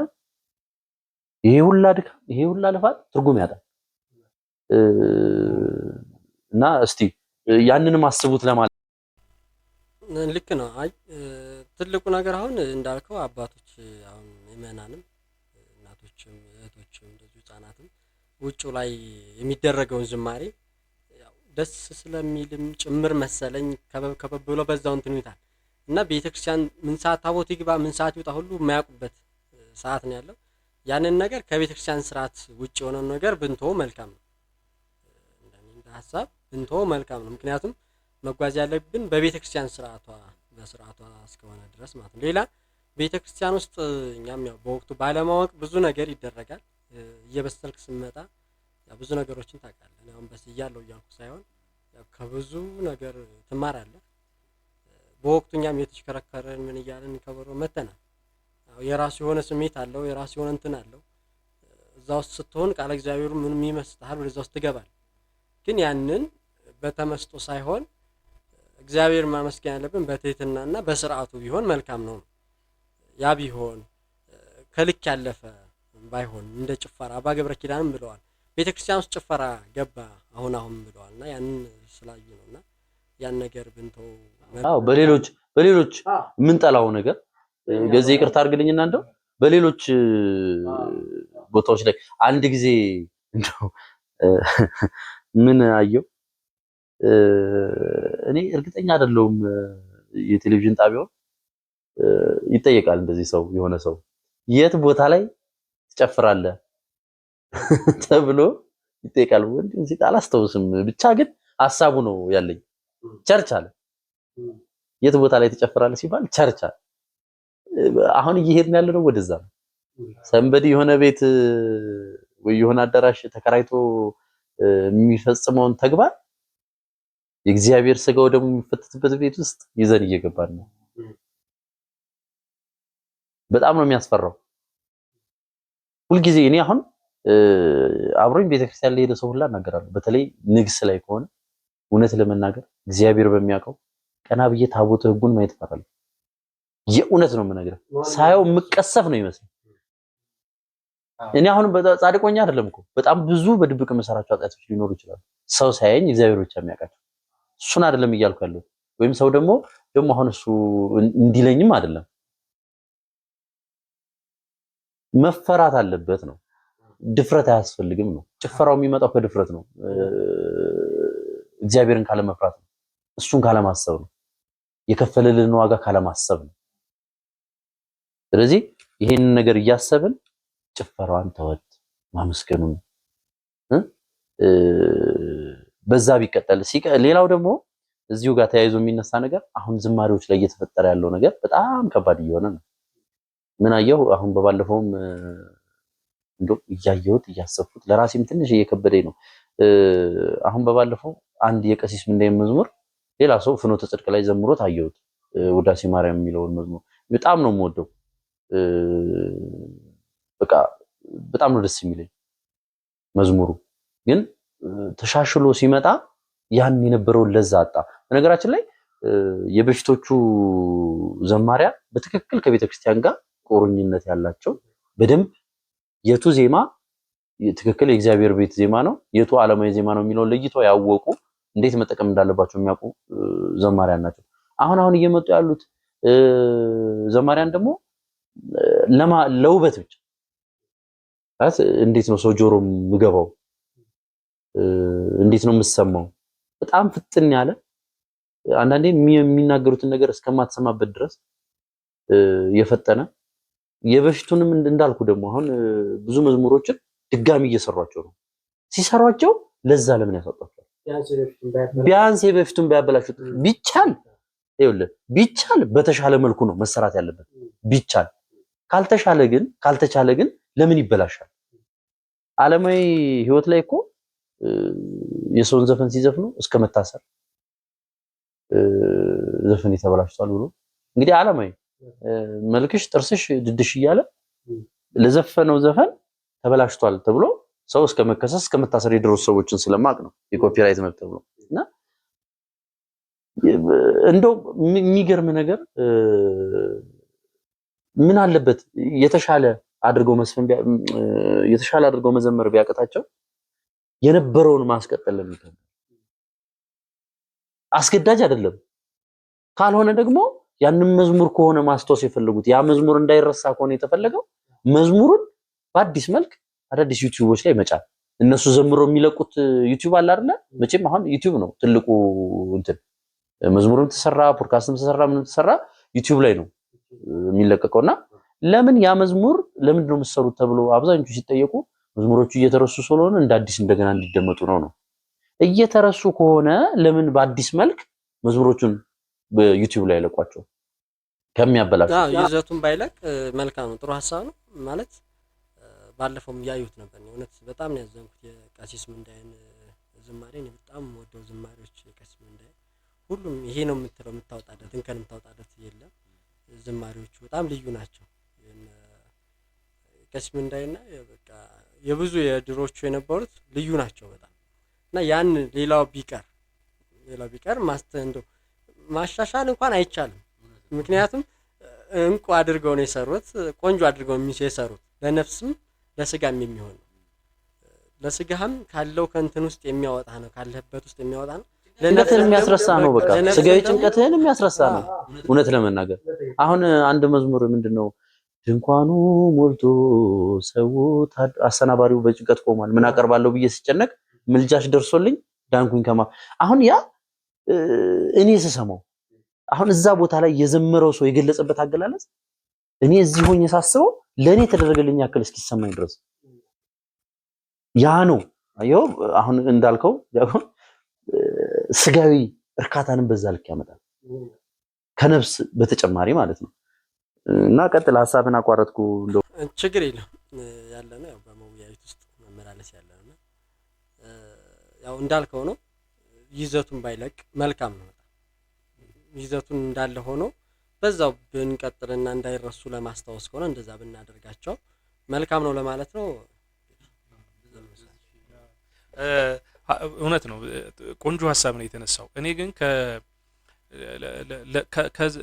ይሄ ሁላ ድካም ይሄ ሁላ ልፋት ትርጉም ያጣል። እና እስቲ ያንንም አስቡት ለማለት ልክ ነው። አይ ትልቁ ነገር አሁን እንዳልከው አባቶች አሁን ምእመናንም እናቶችም እህቶችም እንደዚሁ ህጻናትም ውጭው ላይ የሚደረገውን ዝማሬ ያው ደስ ስለሚልም ጭምር መሰለኝ ከበብ ከበብ ብሎ በዛው እንትን ይሉታል። እና ቤተክርስቲያን ምን ሰዓት ታቦት ይግባ ምን ሰዓት ይውጣ ሁሉ የማያውቁበት ሰዓት ነው ያለው። ያንን ነገር ከቤተክርስቲያን ስርዓት ውጭ የሆነውን ነገር ብንተወው መልካም ነው። እንደ ሐሳብ ብንተወው መልካም ነው። ምክንያቱም መጓዝ ያለብን በቤተክርስቲያን ስርዓቷ በስርዓቷ እስከሆነ ድረስ ማለት ነው። ሌላ ቤተክርስቲያን ውስጥ እኛም ያው በወቅቱ ባለማወቅ ብዙ ነገር ይደረጋል። እየበሰልክ ስትመጣ ያው ብዙ ነገሮችን ታውቃለህ። አሁን በስያለሁ እያልኩ ሳይሆን ያው ከብዙ ነገር ትማራለህ። በወቅቱ እኛም የተሽከረከረን ምን እያልን ከበሮ መተናል። ያው የራሱ የሆነ ስሜት አለው፣ የራሱ የሆነ እንትን አለው። እዛ ውስጥ ስትሆን ቃለ እግዚአብሔሩ ምንም ይመስልሃል፣ ወደዛ ውስጥ ትገባለህ። ግን ያንን በተመስጦ ሳይሆን እግዚአብሔር ማመስገን ያለብን በትህትናና በስርዓቱ ቢሆን መልካም ነው። ያ ቢሆን ከልክ ያለፈ ባይሆን እንደ ጭፈራ አባ ገብረ ኪዳንም ብለዋል። ቤተክርስቲያን ውስጥ ጭፈራ ገባ አሁን አሁን ብለዋልና ያንን ስላዩ ነውና ያን ነገር ብንተው። አዎ በሌሎች የምንጠላው ነገር ገዜ ይቅርታ አድርግልኝና እንደው በሌሎች ቦታዎች ላይ አንድ ጊዜ እንደው ምን አየው እኔ እርግጠኛ አይደለሁም። የቴሌቪዥን ጣቢያው ይጠየቃል እንደዚህ ሰው የሆነ ሰው የት ቦታ ላይ ትጨፍራለህ ተብሎ ይጠየቃል። ወንድም ሲጣ አላስታውስም፣ ብቻ ግን ሐሳቡ ነው ያለኝ። church አለ። የት ቦታ ላይ ትጨፍራለህ ሲባል church አለ። አሁን እየሄድን ያለነው ወደዛ ነው። ሰንበዲ የሆነ ቤት ወይ የሆነ አዳራሽ ተከራይቶ የሚፈጽመውን ተግባር የእግዚአብሔር ስጋው ደግሞ የሚፈተትበት ቤት ውስጥ ይዘን እየገባን ነው። በጣም ነው የሚያስፈራው። ሁልጊዜ እኔ አሁን አብሮኝ ቤተክርስቲያን ለሄደ ሰው ሁላ እናገራለሁ። በተለይ ንግስ ላይ ከሆነ እውነት ለመናገር እግዚአብሔር በሚያውቀው ቀና ብዬ ታቦተ ሕጉን ማየት እፈራለሁ። የእውነት ነው የምነግርህ፣ ሳየው የምቀሰፍ ነው ይመስል። እኔ አሁን ጻድቅ ሆኜ አይደለም እኮ በጣም ብዙ በድብቅ የምሰራቸው ኃጢአቶች ሊኖሩ ይችላሉ። ሰው ሳያየኝ እግዚአብሔር ብቻ የሚያውቃቸው እሱን አይደለም እያልኩ ያለሁት። ወይም ሰው ደግሞ አሁን እሱ እንዲለኝም አይደለም። መፈራት አለበት ነው። ድፍረት አያስፈልግም ነው። ጭፈራው የሚመጣው ከድፍረት ነው። እግዚአብሔርን ካለመፍራት ነው። እሱን ካለማሰብ ነው። የከፈለልን ዋጋ ካለማሰብ ነው። ስለዚህ ይሄንን ነገር እያሰብን ጭፈራዋን ተወት፣ ማመስገኑን በዛ ቢቀጠል። ሌላው ደግሞ እዚሁ ጋር ተያይዞ የሚነሳ ነገር አሁን ዝማሬዎች ላይ እየተፈጠረ ያለው ነገር በጣም ከባድ እየሆነ ነው። ምን አየሁ አሁን በባለፈውም እንደው እያየሁት እያሰብኩት ለራሴም ትንሽ እየከበደኝ ነው። አሁን በባለፈው አንድ የቀሲስ ምንዳዬን መዝሙር ሌላ ሰው ፍኖተ ጽድቅ ላይ ዘምሮት አየሁት። ውዳሴ ማርያም የሚለውን መዝሙር በጣም ነው የምወደው። በቃ በጣም ነው ደስ የሚለኝ መዝሙሩ። ግን ተሻሽሎ ሲመጣ ያን የነበረውን ለዛ አጣ። በነገራችን ላይ የበፊቶቹ ዘማሪያ በትክክል ከቤተክርስቲያን ጋር ቁርኝነት ያላቸው፣ በደንብ የቱ ዜማ ትክክል የእግዚአብሔር ቤት ዜማ ነው፣ የቱ ዓለማዊ ዜማ ነው የሚለውን ለይተው ያወቁ፣ እንዴት መጠቀም እንዳለባቸው የሚያውቁ ዘማሪያን ናቸው። አሁን አሁን እየመጡ ያሉት ዘማሪያን ደግሞ ለውበት ብቻ፣ እንዴት ነው ሰው ጆሮ የምገባው፣ እንዴት ነው የምሰማው፣ በጣም ፍጥን ያለ፣ አንዳንዴ የሚናገሩትን ነገር እስከማትሰማበት ድረስ የፈጠነ። የበፊቱንም እንዳልኩ ደግሞ አሁን ብዙ መዝሙሮችን ድጋሚ እየሰሯቸው ነው። ሲሰሯቸው ለዛ ለምን ያሳጧቸዋል? ቢያንስ የበፊቱን ባያበላሹት። ቢቻል፣ ይኸውልህ፣ ቢቻል በተሻለ መልኩ ነው መሰራት ያለበት። ቢቻል፣ ካልተሻለ ግን፣ ካልተቻለ ግን ለምን ይበላሻል? ዓለማዊ ህይወት ላይ እኮ የሰውን ዘፈን ሲዘፍኑ እስከ መታሰር፣ ዘፈን ተበላሽቷል ብሎ፣ እንግዲህ ዓለማዊ መልክሽ፣ ጥርስሽ፣ ድድሽ እያለ ለዘፈነው ዘፈን ተበላሽቷል ተብሎ ሰው እስከ መከሰስ፣ እስከ መታሰር የደረሱ ሰዎችን ስለማቅ ነው፣ የ copyright መብት ተብሎ። እና እንደው የሚገርም ነገር፣ ምን አለበት የተሻለ አድርገው መስፈን፣ የተሻለ አድርገው መዘመር ቢያቅታቸው የነበረውን ማስቀጠል ለምን አስገዳጅ አይደለም። ካልሆነ ደግሞ ያንን መዝሙር ከሆነ ማስታወስ የፈለጉት፣ ያ መዝሙር እንዳይረሳ ከሆነ የተፈለገው፣ መዝሙሩን በአዲስ መልክ አዳዲስ ዩቲዩቦች ላይ መጫን። እነሱ ዘምሮ የሚለቁት ዩቲዩብ አለ አይደለ? መቼም አሁን ዩቲዩብ ነው ትልቁ እንትን። መዝሙርም ተሰራ፣ ፖድካስትም ተሰራ፣ ምንም ተሰራ ዩቲዩብ ላይ ነው የሚለቀቀውና ለምን ያ መዝሙር ለምንድን ነው የምትሰሩት ተብሎ አብዛኞቹ ሲጠየቁ መዝሙሮቹ እየተረሱ ስለሆነ እንደ አዲስ እንደገና እንዲደመጡ ነው ነው። እየተረሱ ከሆነ ለምን በአዲስ መልክ መዝሙሮቹን በዩቲዩብ ላይ ለቋቸው ከሚያበላሹ? ይዘቱን ባይለቅ መልካም ነው። ጥሩ ሀሳብ ነው። ማለት ባለፈውም እያዩት ነበር። እውነት በጣም ነው ያዘንኩት። የቀሲስ ምንዳዬን ዝማሬ እኔ በጣም የምወደው ዝማሬዎች የቀሲስ ምንዳዬ ሁሉም ይሄ ነው የምትለው የምታወጣለት እንከን የምታወጣለት የለም። ዝማሬዎቹ በጣም ልዩ ናቸው። ቀሲስ ምንዳዬና በቃ የብዙ የድሮቹ የነበሩት ልዩ ናቸው በጣም። እና ያን ሌላው ቢቀር እንደው ማሻሻል እንኳን አይቻልም። ምክንያቱም እንቁ አድርገው ነው የሰሩት፣ ቆንጆ አድርገው የሰሩት፣ ለነፍስም ለስጋም የሚሆን ነው። ለስጋህም ካለው ከእንትን ውስጥ የሚያወጣ ነው፣ ካለህበት ውስጥ የሚያወጣ ነው። ጭንቀትህን የሚያስረሳ ነው። በቃ ስጋዊ ጭንቀትህን የሚያስረሳ ነው። እውነት ለመናገር አሁን አንድ መዝሙር ምንድን ነው፣ ድንኳኑ ሞልቶ ሰው አሰናባሪው በጭንቀት ቆሟል፣ ምን አቀርባለሁ ብዬ ስጨነቅ ምልጃሽ ደርሶልኝ ዳንኩኝ ከማ። አሁን ያ እኔ ስሰማው፣ አሁን እዛ ቦታ ላይ የዘመረው ሰው የገለጸበት አገላለጽ እኔ እዚህ ሆኜ ሳስበው ለእኔ የተደረገልኝ ያክል እስኪሰማኝ ድረስ ያ ነው። አየው፣ አሁን እንዳልከው ዲያቆን ስጋዊ እርካታንም በዛ ልክ ያመጣል ከነፍስ በተጨማሪ ማለት ነው። እና ቀጥል፣ ሀሳብን አቋረጥኩ። እንደው ችግር የለም፣ ያለ ነው ያው በመወያየት ውስጥ መመላለስ ያለ ነው። ያው እንዳልከው ነው። ይዘቱን ባይለቅ መልካም ነው። ይዘቱን እንዳለ ሆኖ በዛው ብንቀጥልና እንዳይረሱ ለማስታወስ ከሆነ እንደዛ ብናደርጋቸው መልካም ነው ለማለት ነው። እውነት ነው። ቆንጆ ሀሳብ ነው የተነሳው። እኔ ግን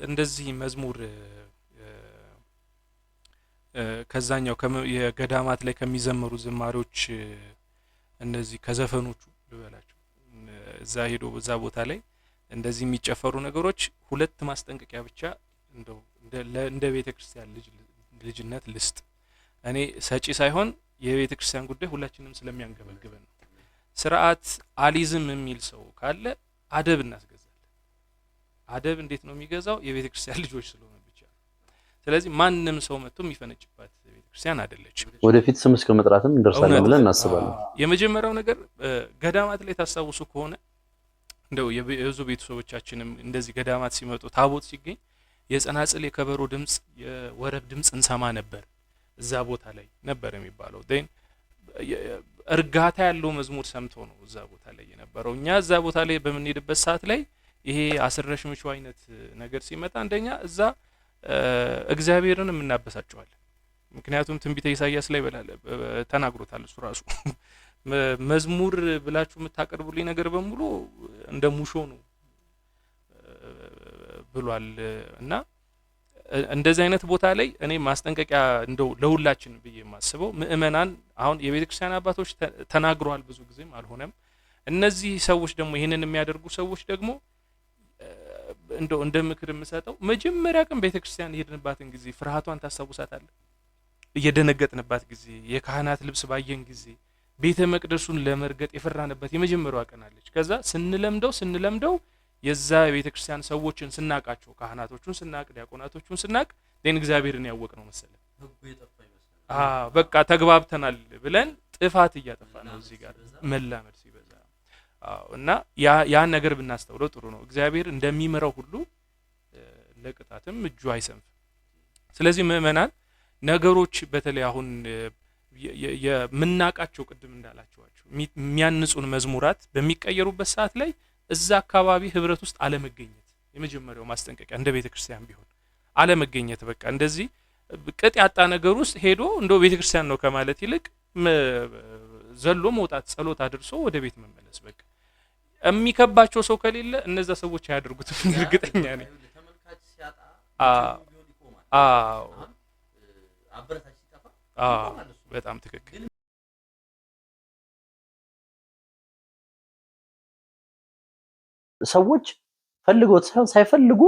እንደዚህ መዝሙር ከዛኛው የገዳማት ላይ ከሚዘመሩ ዝማሬዎች፣ እነዚህ ከዘፈኖቹ ልበላቸው፣ እዛ ሄዶ እዛ ቦታ ላይ እንደዚህ የሚጨፈሩ ነገሮች ሁለት ማስጠንቀቂያ ብቻ እንደው እንደ ቤተ ክርስቲያን ልጅነት ልስጥ። እኔ ሰጪ ሳይሆን የቤተ ክርስቲያን ጉዳይ ሁላችንም ስለሚያንገበግበን ነው። ስርዓት አሊዝም የሚል ሰው ካለ አደብ እናስገዛለን። አደብ እንዴት ነው የሚገዛው? የቤተ ክርስቲያን ልጆች ስለሆነ ብቻ። ስለዚህ ማንም ሰው መጥቶ የሚፈነጭባት ቤተ ክርስቲያን አይደለችም። ወደፊት ስም እስከ መጥራትም እንደርሳለን ብለን እናስባለን። የመጀመሪያው ነገር ገዳማት ላይ ታስታውሱ ከሆነ እንደው የብዙ ቤተሰቦቻችንም እንደዚህ ገዳማት ሲመጡ ታቦት ሲገኝ የጸናጽል፣ የከበሮ ድምጽ፣ የወረብ ድምጽ እንሰማ ነበር። እዛ ቦታ ላይ ነበር የሚባለው። Then እርጋታ ያለው መዝሙር ሰምቶ ነው እዛ ቦታ ላይ የነበረው። እኛ እዛ ቦታ ላይ በምንሄድበት ሰዓት ላይ ይሄ አስረሽ ምቹ አይነት ነገር ሲመጣ አንደኛ እዛ እግዚአብሔርንም እናበሳጨዋለን። ምክንያቱም ትንቢተ ኢሳይያስ ላይ ተናግሮታል እሱ ራሱ፣ መዝሙር ብላችሁ የምታቀርቡልኝ ነገር በሙሉ እንደ ሙሾ ነው ብሏል። እና እንደዚህ አይነት ቦታ ላይ እኔ ማስጠንቀቂያ እንደው ለሁላችን ብዬ የማስበው፣ ምእመናን፣ አሁን የቤተ ክርስቲያን አባቶች ተናግረዋል፣ ብዙ ጊዜም አልሆነም። እነዚህ ሰዎች ደግሞ፣ ይህንን የሚያደርጉ ሰዎች ደግሞ እንደው እንደ ምክር የምሰጠው፣ መጀመሪያ ቀን ቤተ ክርስቲያን የሄድንባትን ጊዜ ፍርሃቷን ታስታውሳታለህ? እየደነገጥንባት ጊዜ፣ የካህናት ልብስ ባየን ጊዜ፣ ቤተ መቅደሱን ለመርገጥ የፈራንበት የመጀመሪያዋ ቀን አለች። ከዛ ስንለምደው ስንለምደው የዛ የቤተ ክርስቲያን ሰዎችን ስናቃቸው፣ ካህናቶቹን ስናቅ፣ ዲያቆናቶቹን ስናቅ፣ then እግዚአብሔርን ያወቅነው መሰለን። በቃ ተግባብተናል ብለን ጥፋት እያጠፋ ነው እዚህ ጋር መላመድ ሲበዛ። እና ያን ነገር ብናስተውለው ጥሩ ነው። እግዚአብሔር እንደሚምረው ሁሉ ለቅጣትም እጁ አይሰንፍም። ስለዚህ ምእመናን፣ ነገሮች በተለይ አሁን የምናቃቸው፣ ቅድም እንዳላችኋቸው የሚያንጹን መዝሙራት በሚቀየሩበት ሰዓት ላይ እዛ አካባቢ ህብረት ውስጥ አለመገኘት የመጀመሪያው ማስጠንቀቂያ እንደ ቤተ ክርስቲያን ቢሆን አለመገኘት። በቃ እንደዚህ ቅጥ ያጣ ነገር ውስጥ ሄዶ እንደው ቤተ ክርስቲያን ነው ከማለት ይልቅ ዘሎ መውጣት፣ ጸሎት አድርሶ ወደ ቤት መመለስ። በቃ የሚከባቸው ሰው ከሌለ እነዛ ሰዎች አያደርጉትም፣ እርግጠኛ ነኝ። አዎ፣ በጣም ትክክል። ሰዎች ፈልገውት ሳይሆን ሳይፈልጉ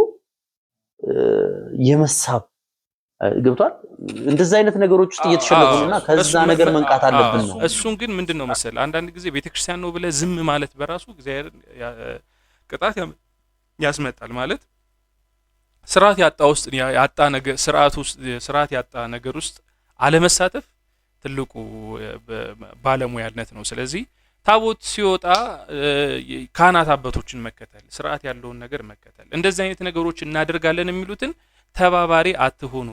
የመሳብ ገብቷል። እንደዛ አይነት ነገሮች ውስጥ እየተሸለፉ ነውና ከዛ ነገር መንቃት አለብን ነው። እሱን ግን ምንድን ነው መሰለህ፣ አንዳንድ ጊዜ ቤተክርስቲያን ነው ብለህ ዝም ማለት በራሱ እግዚአብሔር ቅጣት ያስመጣል። ማለት ስርዓት ያጣ ውስጥ ያጣ ነገር ስርዓት ውስጥ ስርዓት ያጣ ነገር ውስጥ አለመሳተፍ ትልቁ ባለሙያነት ነው። ስለዚህ ታቦት ሲወጣ ካህናት አባቶችን መከተል፣ ስርዓት ያለውን ነገር መከተል፣ እንደዚህ አይነት ነገሮች እናደርጋለን የሚሉትን ተባባሪ አትሆኑ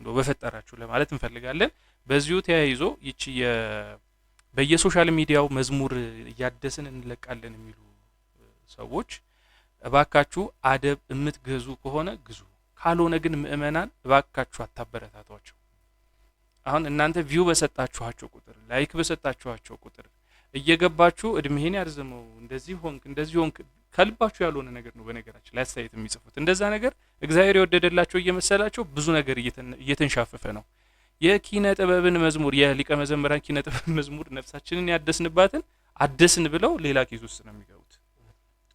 እንደው በፈጠራችሁ ለማለት እንፈልጋለን። በዚሁ ተያይዞ ይቺ በየ social media ው መዝሙር እያደስን እንለቃለን የሚሉ ሰዎች፣ እባካችሁ አደብ የምትገዙ ከሆነ ግዙ፣ ካልሆነ ግን ምእመናን እባካችሁ አታበረታቷቸው። አሁን እናንተ view በሰጣችኋቸው ቁጥር፣ like በሰጣችኋቸው ቁጥር፣ እየገባችሁ እድሜህን ያርዝመው፣ እንደዚህ ሆንክ፣ እንደዚህ ሆንክ፣ ከልባችሁ ያልሆነ ነገር ነው። በነገራችን ላይ አስተያየት የሚጽፉት እንደዛ ነገር እግዚአብሔር የወደደላቸው እየመሰላቸው ብዙ ነገር እየተንሻፈፈ ነው። የኪነ ጥበብን መዝሙር፣ የሊቀ መዘምራን ኪነ ጥበብ መዝሙር ነፍሳችንን ያደስንባትን አደስን ብለው ሌላ case ውስጥ ነው የሚገቡት።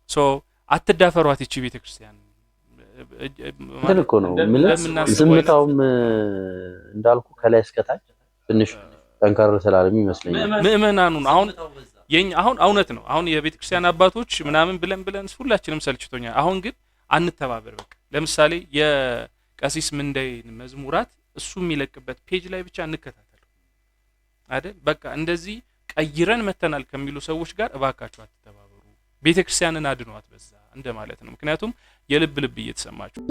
So አትዳፈሯት ይቺ ቤተ ክርስቲያን። እንትን እኮ ነው የምልህ፣ ዝምታውም እንዳልኩ ከላይ እስከታች ትንሽ ጠንከር ስላለም ይመስለኛል። ምእመናኑን አሁን የኛ አሁን እውነት ነው። አሁን የቤተ ክርስቲያን አባቶች ምናምን ብለን ብለን ሁላችንም ሰልችቶኛል። አሁን ግን አንተባበር። በቃ ለምሳሌ የቀሲስ ምንዳይን መዝሙራት እሱ የሚለቅበት page ላይ ብቻ እንከታተለው አይደል? በቃ እንደዚህ ቀይረን መተናል ከሚሉ ሰዎች ጋር እባካችሁ አትተባበሩ። ቤተ ክርስቲያንን አድኗት በዛ እንደማለት ነው። ምክንያቱም የልብ ልብ እየተሰማችሁ